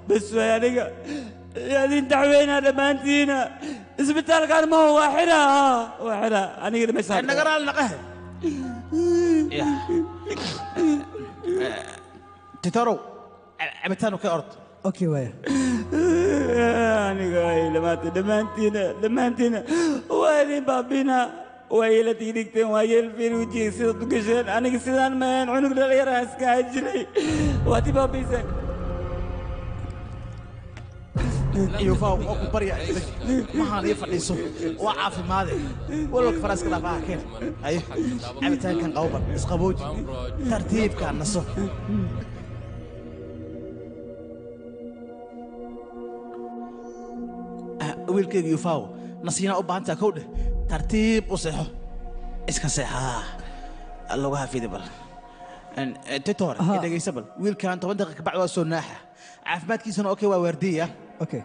bas waay. Aniga yaadin dacweynaa dhammaantiina. Isbitaalkaan maho waa xiraa, waa xiraa. Anigana meesha naga raali naqahe. Titorow cabitaan ka ord. Okay waaya. Aniga ay lamaata dhammaantiina, dhammaantiina waa idin baabinaa. Waa ila tiigdhigteen, waa yeelfiin wejiga sidaad u gasheen. Aniga sidaan mahan, cunug dhalinyaraan iska ahaan jiray, waad i baabiiseen. Yuufa waa ku barya, maxaan ii fadhiiso, waa caafimaade. Walwalka faraha iska dhaaf, ah keen. Haye cabitaankan qabo, bal isqabooji, tartiibkaan naso. Wiilkayga Yuufaaw, nasiinaa u baahan taha kow dheh, tartiib u seexo, iska seexaa lugaha fidi bal. Titore dhegaysa bal, wiilkan 10 daqiiqa kabacdi waa soo naaxa, caafimaadkiisana okay, waa waardiya. Okay.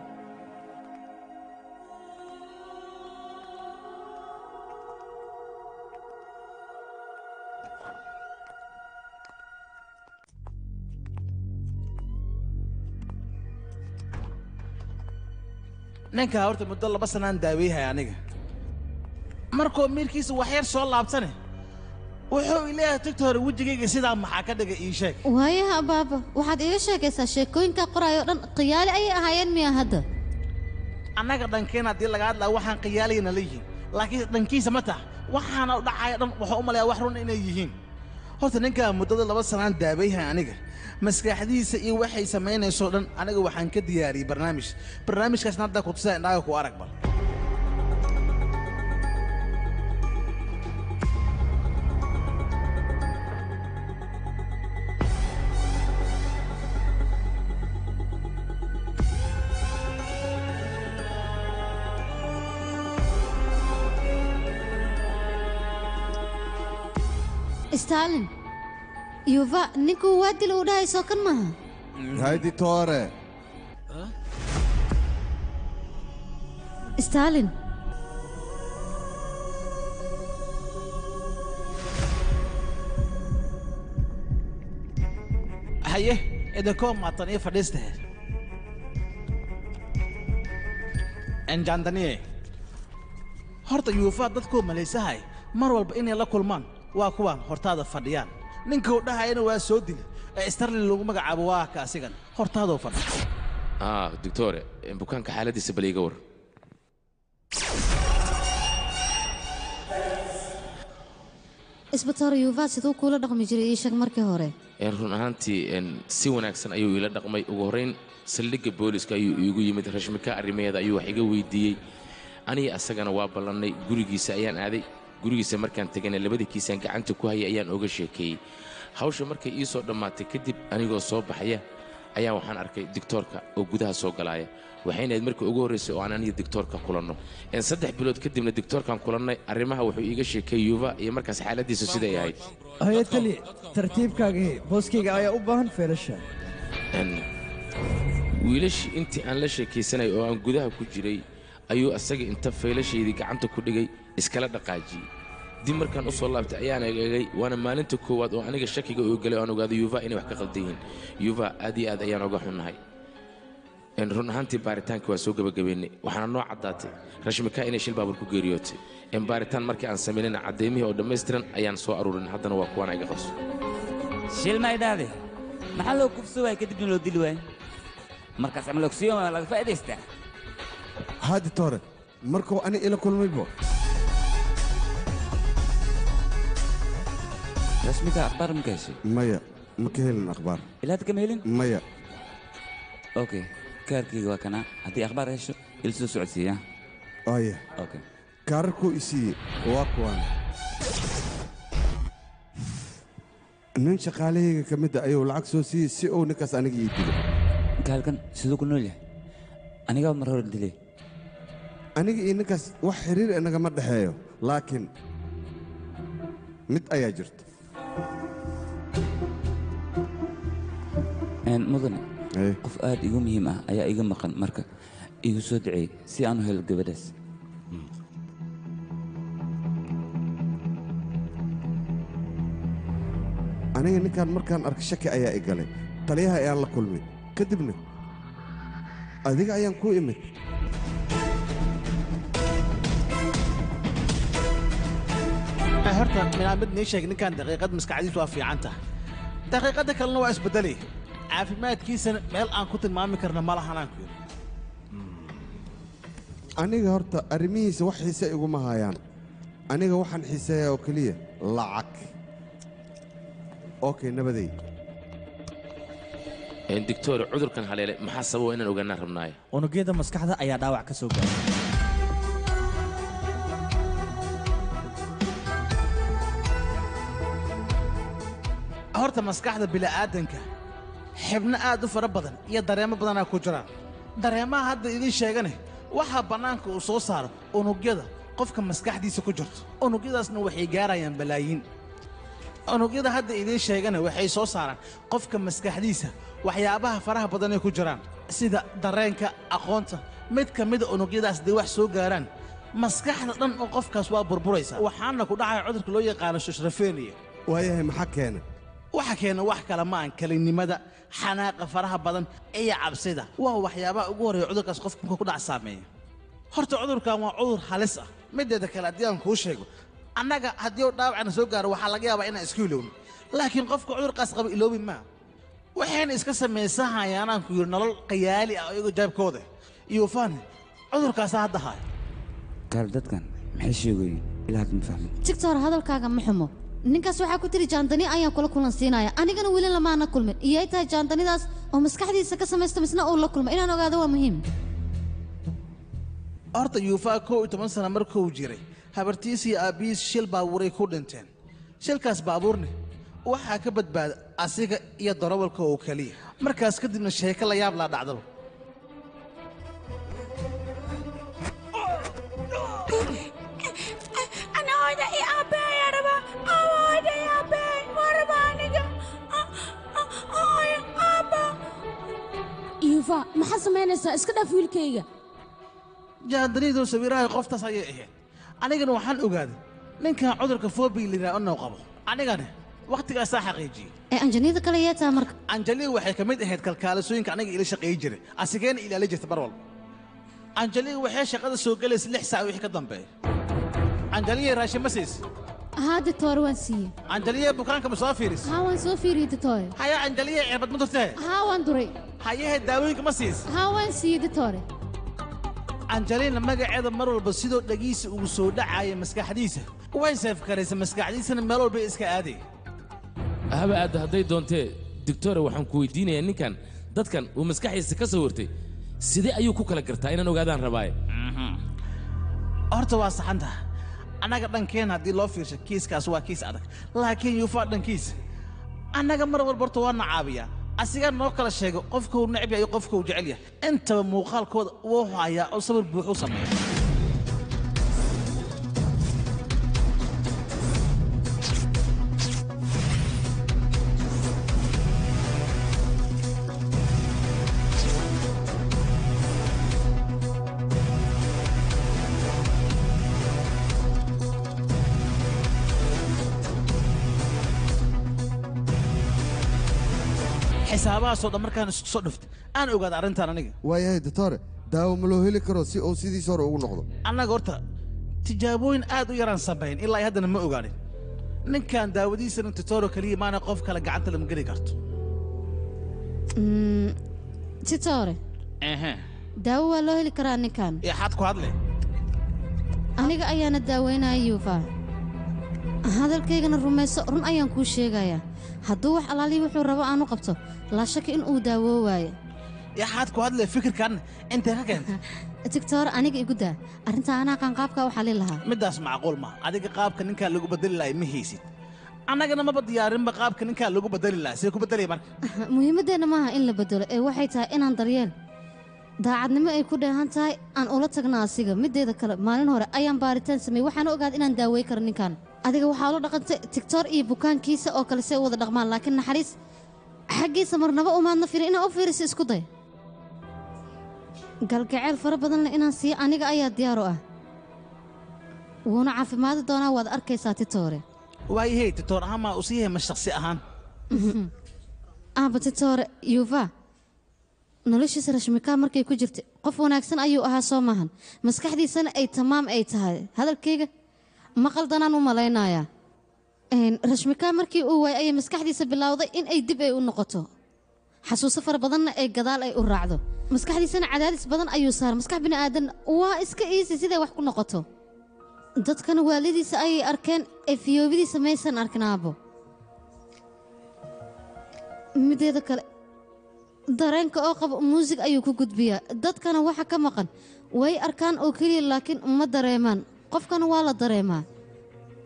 Ninka horta muddo 2 sanaan daaweeyhay aniga. Markuu miirkiisa wax yar soo laabtane wuxuu ileeyahay tigtoore wejigayga sidaa maxaa ka dhigay ii sheeg. Waayaha baaba, waxaad iiga sheekaysaa sheekooyinka qoraayo dhan khiyaali ayay ahaayeen miya hadda? Annaga dhankeena haddii laga hadlaa waxaan khiyaaligana la yihiin, laakiin dhankiisa ma taha. Waxaana u dhacaya dhan wuxuu u malayaa wax run inay yihiin. Horta ninkaa muddada 2 sanaan daaweeyhay aniga, maskaxdiisa iyo waxay samaynayso dhan aniga waxaan ka diyaariyey barnaamij. Barnaamijkaasna hadda ku tusaa, indhaaga ku arag bal. Stalin, Yuva ninkuu waa dil uu dhahay soo kan maaha? Hay ditore. Stalin, haye idinkoo maatan ii fadhiistahe enjandaniye. Horta Yuufa dadkuu malaysahay mar walba inay la kulmaan waa kuwaan hortaada fadhiyaan. Ninka uu dhahayana waa soo dila ee Starlin lagu magacaabo, waa ka asigan hortaadoo fadhi. Doctore, bukaanka xaaladiisa bal iiga war. Isbitaar Yuva siduu kuula dhaqmi jiray ii sheeg markii hore. Run ahaantii si wanaagsan ayuu iila dhaqmay. Ugu horrayn saldhigga booliska ayuu iigu yimid, rashmika arrimaheeda ayuu wax iga weydiiyey. Aniga asagana waa ballannay, gurigiisa ayaan aaday. Gurigiisa markaan tegayna labadii kiisaan gacanta ku hayay ayaan oga sheekeeyey hawsha. Markay ii soo dhammaatay kadib, anigoo soo baxaya ayaa waxaan arkay digtoorka oo gudaha soo galaaya. Waxayna ahayd markii ugu horraysay oo aan aniga digtoorka kulanno. 3 bilood kadibna digtoorkaan kulannay. Arrimaha wuxuu iiga sheekeeyey Yuva iyo markaas xaaladiisu siday ahayd. Haye tali, tartiibkaaga, booskayga ayaa u baahan feelasha. Wiilashii intii aan la sheekaysanay oo aan gudaha ku jiray ayuu asaga inta faylashaydii gacanta ku dhigay iskala dhaqaajiyey. Dib markaan u soo laabtay ayaan eegay, waana maalinta koowaad oo aniga shakiga uu galay oo aan ogaaday Yuva inay wax ka qaldan yihiin. Yuva, aad iyo aad ayaan oga xunnahay. Run ahaantii baaritaanka waa soo gebagabeynay, waxaana noo caddaatay Rashmika inay shil baabuur ku geeriyootay. Baaritaan markii aan samaynayna caddeymihii oo dhammaystiran ayaan soo aruurin, haddana waa kuwaana iga qabso. Shil ma idhaahde? Maxaa loo kufso waay kadibna loo dili waay? Markaas camal ogsiyo waa laga faa'iidaystaa. Haa ditore, markuu ani ila kulmaybo. Rashmika akhbaar ma ka heshay? Maya, ma ka helin akhbaar. Ilaa hadda kama helin? Maya. Okay, kaarkayga waa kana, haddii akhbaar hesho ila soo socodsiiya. Aya. Okay. Kaararkuu i siiyey waa kuwaan. Nin shaqaalahayga ka mid ah ayuu lacag soo siiyey si uu ninkaas aniga ii dilo. Gaalkan siduu ku nool yahay? Anigaa mar hore dilay. Aniga iyo ninkaas wax xiriir inagama dhexeeyo, laakiin mid ayaa jirta. Mudane, qof aad igu muhiim ah ayaa iga maqan, marka igu soo duceey si aan u helo gabadhaas. Aniga ninkaan markaan arka shaki ayaa i galay. Taliyaha ayaan la kulmay, kadibna adiga ayaan ku imid. Horta minaa mid nii sheeg, ninkan daqiiqad maskaxdiisu waa fiican tahay, daqiiqadda kalena waa isbedelay. Caafimaadkiisana meel aan ku tilmaami karna ma lahan aan ku yidhi. Aniga horta arrimihiisa wax xiise iguma hayaan. Aniga waxaan xiiseeyaa oo keliya lacag. Okay, nabaday. Doctor, cudurkan haleelay maxaa sababa inaan ogaanaan rabnaaye? Unugyada maskaxda ayaa dhaawac ka soo gaaray. Horta maskaxda bini'aadanka xibno aad u fara badan iyo dareemo badanaa ku jiraan. Dareemaha hadda idiin sheegane waxaa bannaanka uu soo saaro unugyada qofka maskaxdiisa ku jirto. Unugyadaasna waxay gaarayaan balaayiin. Unugyada hadda idiin sheegane waxay soo saaraan qofka maskaxdiisa waxyaabaha faraha badan ee ku jiraan, sida dareenka, aqoonta. Mid ka mida unugyadaas haddii wax soo gaaraan, maskaxda dhan oo qofkaas waa burburaysa, waxaana ku dhacaya cudurka loo yaqaano shoshrafenia. Waayahay, maxaa keena? Waxa keena wax kale ma aan kelinimada, xanaaqa faraha badan iyo cabsida. Waa waxyaabaha ugu horreeya cudurkaas qofka markuu ku dhac saameeya. Horta cudurkan waa cudur halis ah. Mideeda kale haddii aan kuu sheego, annaga haddii uu dhaawacna soo gaaro waxaa laga yaabaa inaan iska ilowno, laakiin qofka cudurkaas qaba iloobi maa. Waxayna iska samaysanhayaan aan ku yidhi nolol qayaali ah iyagoo jaabkooda iyo faani cudurkaasaa hadda haya. Gaal, dadkan maxay sheegayeen? Ilaa hadda ma fahmin. Tigtor, hadalkaaga ma xumo. Ninkaas waxaa ku tiri jaandani ayaan kula kulan siinaya, anigana weli lamaana kulmin. Iyay tahay jaandanidaas oo maskaxdiisa ka samaysta misna uu la kulmo? Inaan ogaado waa muhiim. Horta Yuufaa 11 sano markuu jiray, habartiis iyo aabbihiis shil baabuuray ku dhinteen. Shilkaas baabuurne waxaa ka badbaada asiga iyo darawalka oo keliya. Markaas kadibna sheeko la yaab laa dhacdaba. Ana hooyada iyo aabbe ayaa rabaa. Hooyada iyo aabbe waa rabaa aniga. Hooyo, aabbo. Yuufa, maxaa samaynaysaa? Iska dhaaf wiilkayga. Jaandanidu sawiraha qoftaas ayay ahayd. Anigana waxaan ogaaday ninkan cudurka fobi la yidhaha inuu qabo. Anigana wakhtigaasaa xaqiijiyey. Ee anjanida kale yaa tahay marka? Anjali waxay ka mid ahayd kalkaalisooyinka aniga ila shaqeey jiray, asigeena ilaali jirta mar walba. Anjali waxay shaqada soo galaysa 6 saac wixii ka dambeeya. Anjaliya raashin ma siis? Haa doctor, waan siiyey. Anjaliya bukaanka ma soo fiiris? Haa, waan soo fiiriyey doctor. Haya, Anjaliya cirbad ma durtee? Haa, waan duray. Hayahe, daawooyinka ma siis? Haa, waan siiyey doctor. Anjalina magaceeda mar walba sidoo dhagiisa ugu soo dhacaya maskaxdiisa way seef karaysa, maskaxdiisana meel walba iska aaday. Haba aadda hadday doontee. Doctore, waxaan ku weydiinayaa, ninkan dadkan uu maskaxdiisa ka soo wartay sidee ayuu ku kala gartaa? Inaan ogaadaan rabaaye. Horta waa saxantaha. Annaga dhankeen haddii loo fiirsho kiiskaas waa kiis adag, laakiin Yuufaa dhankiisa annaga mar walba horta waa na caabiyaa. Asigaa noo kala sheego qofka uu neceb yahay iyo qofka uu jecel yahay. Intaba muuqaalkooda wuu hayaa oo sawir buuxuu sameeya. Xisaabahaasoo dhan markaan isku soo dhuftay aan ogaada arrintan aniga. Waayahay doctore, daawo ma loo heli karo si uu sidiisa hore ugu noqdo? Annaga horta tijaabooyin aad u yaraan samayn, ilaa ay haddana ma ogaanin. Ninkan daawadiisana titoro keliya maana qof kale gacanta lama geli karto. Titore, daawo waa loo heli karaa ninkan. Xaad ku hadle. Aniga ayaana daaweynaya Yuufa. Hadalkaygana rumayso, run ayaan kuu sheegayaa. Hadduu wax alaalihi wuxuu rabo aan u qabto, laa shaki in uu daawoo waayo. Yaxaad ku hadle, fikirkan intee ka keentay? Tigtoor, aniga igu daa arrinta, anaa qaanqaabka u xalin lahaa. Middaas macquul ma adiga qaabka ninkaa lagu bedeli lahay ma haysid. Annagana maba diyaarinba qaabka ninkaa lagu bedeli lahaa. Sidee ku bedelaya marka? Muhiimaddeenna maaha in la bedelo ee waxay tahay inaan daryeel daacadnimo ay ku dheehan tahay aan ula tagna asiga. Mideeda kale maalin hore ayaan baaritaan sameeyey, waxaana ogaaday inaan daawey karo ninkan. Adiga waxaa ula dhaqantay tigtoor iyo bukaankiisa oo kale say u wada dhaqmaan, laakiin naxariis xaggiisa marnaba umaadna fiirin. Inaa u fiiriso isku day. Galgaceel fara badanle inaan siiyo aniga ayaa diyaar u ah, wuuna caafimaadi doonaa, waad arkaysaa titoore. Waayahey, titoor ahaan maa u siiyahay ma shakhsi ahaan? Aaba titoore, yuva noloshiisa Rashmikaa markay ku jirtay qof wanaagsan ayuu ahaa, soo maahan? Maskaxdiisana ay tamaam ay tahay. Hadalkayga ma qaldanaan u malaynayaa? Rashmikaa markii uu waayay ayay maskaxdiisa bilowday in ay dib ay u noqoto, xasuuso fara badanna ay gadaal ay u raacdo, maskaxdiisana cadaadis badan ayuu saaray. Maskax bini aadan waa iska iisi siday wax ku noqoto. Dadkana waalidiisa ayay arkeen ee fiyoobidiisa maysan arkin aabbo. Mideeda kale dareenka oo qabo muusig ayuu ku gudbiyaa, dadkana waxa ka maqan way arkaan oo keliya, laakiin ma dareemaan. Qofkana waa la dareemaa,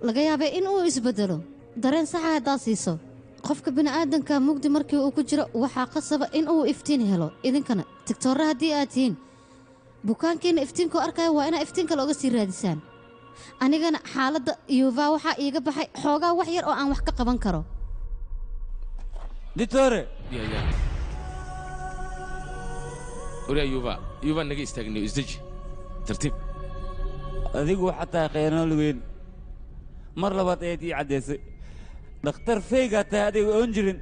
laga yaabay in uu isbedelo dareen saxa haddaad siiso. Qofka bini'aadanka mugdi markii uu ku jiro waxaa qasaba in uu iftiin helo. Idinkana tigtoorre haddii aad tihiin, bukaankiina iftiinkoo arkaya waa inaa iftiin kale oga sii raadisaan. Anigana xaaladda yuva waxaa iiga baxay xoogaa wax yar oo aan wax ka qaban karo. Ditore. Ya oryaa yuva, yuva naga istaagniyo, isdeji tartiib. Adigu waxaad tahay khayanool weyn. Mar labaad ayaad ii caddaysay dhakhtar feygaa tahay adiga oon jirin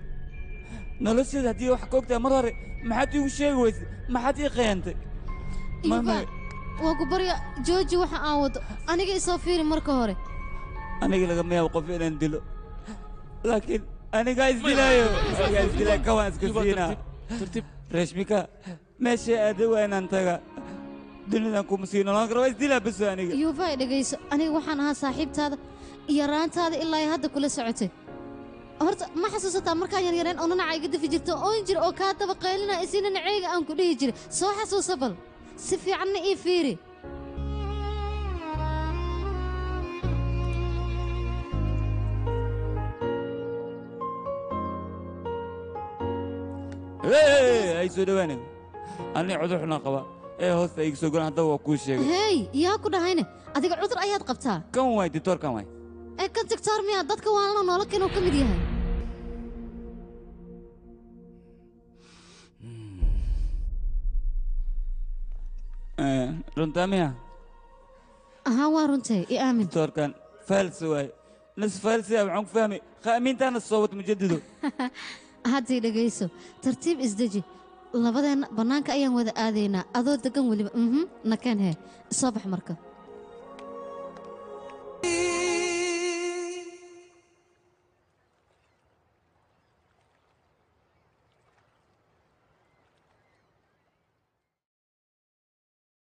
nolosheeda. Haddii wax ka ogtahay mar hore maxaad iigu sheegi weysay? Maxaad ii khayantay? Yuva, waa ku barya, jooji waxa aan wado, aniga isoo fiiri marka hore. Aniga lagama yaabo qof inaan dilo, laakiin anigaa isdilaayo, anigaa isdilaayo, kawaan iska siinaa. Rashmika meesha aada waa inaan tagaa, dunidan kuma sii noolaan karo, waa isdilaa bas aniga. Yuva, i dhegayso. Aniga waxaan ahaa saaxiibtaada yaraantaada ilaa ay hadda kula socotay. Horta ma xasuusataa markaan yaryareen oo nanaca iga dafi jirto oon jir oo kaa daba qaylina isina naceyga aan ku dhihi jiray? Soo xasuusa bal, si fiicanna ii fiiri. Ay soo dhawaane, ani cudur xunaan qabaa ee hoosta iga soo golan. Haddaba waa kuu sheegay. Hey, yaa ku dhahayne adiga cudur ayaad qabtaa? Kan waay ditoor, kan waay. Ee kan tigtoor miyaa? Dadka waalana noola keenuu ka mid yahay. Runtaa miya? Ahaa, waa runtay, i aamin. Ditoorkan faalsi waay, nas faalsi ah, waxaan ku fahmay khaamiintaana soo wad mujadido. Haddii dhegayso, tartiib isdeji. Labadeenna bannaanka ayaan wada aadaynaa adoo degan weliba. Nakeen hee, soo bax marka.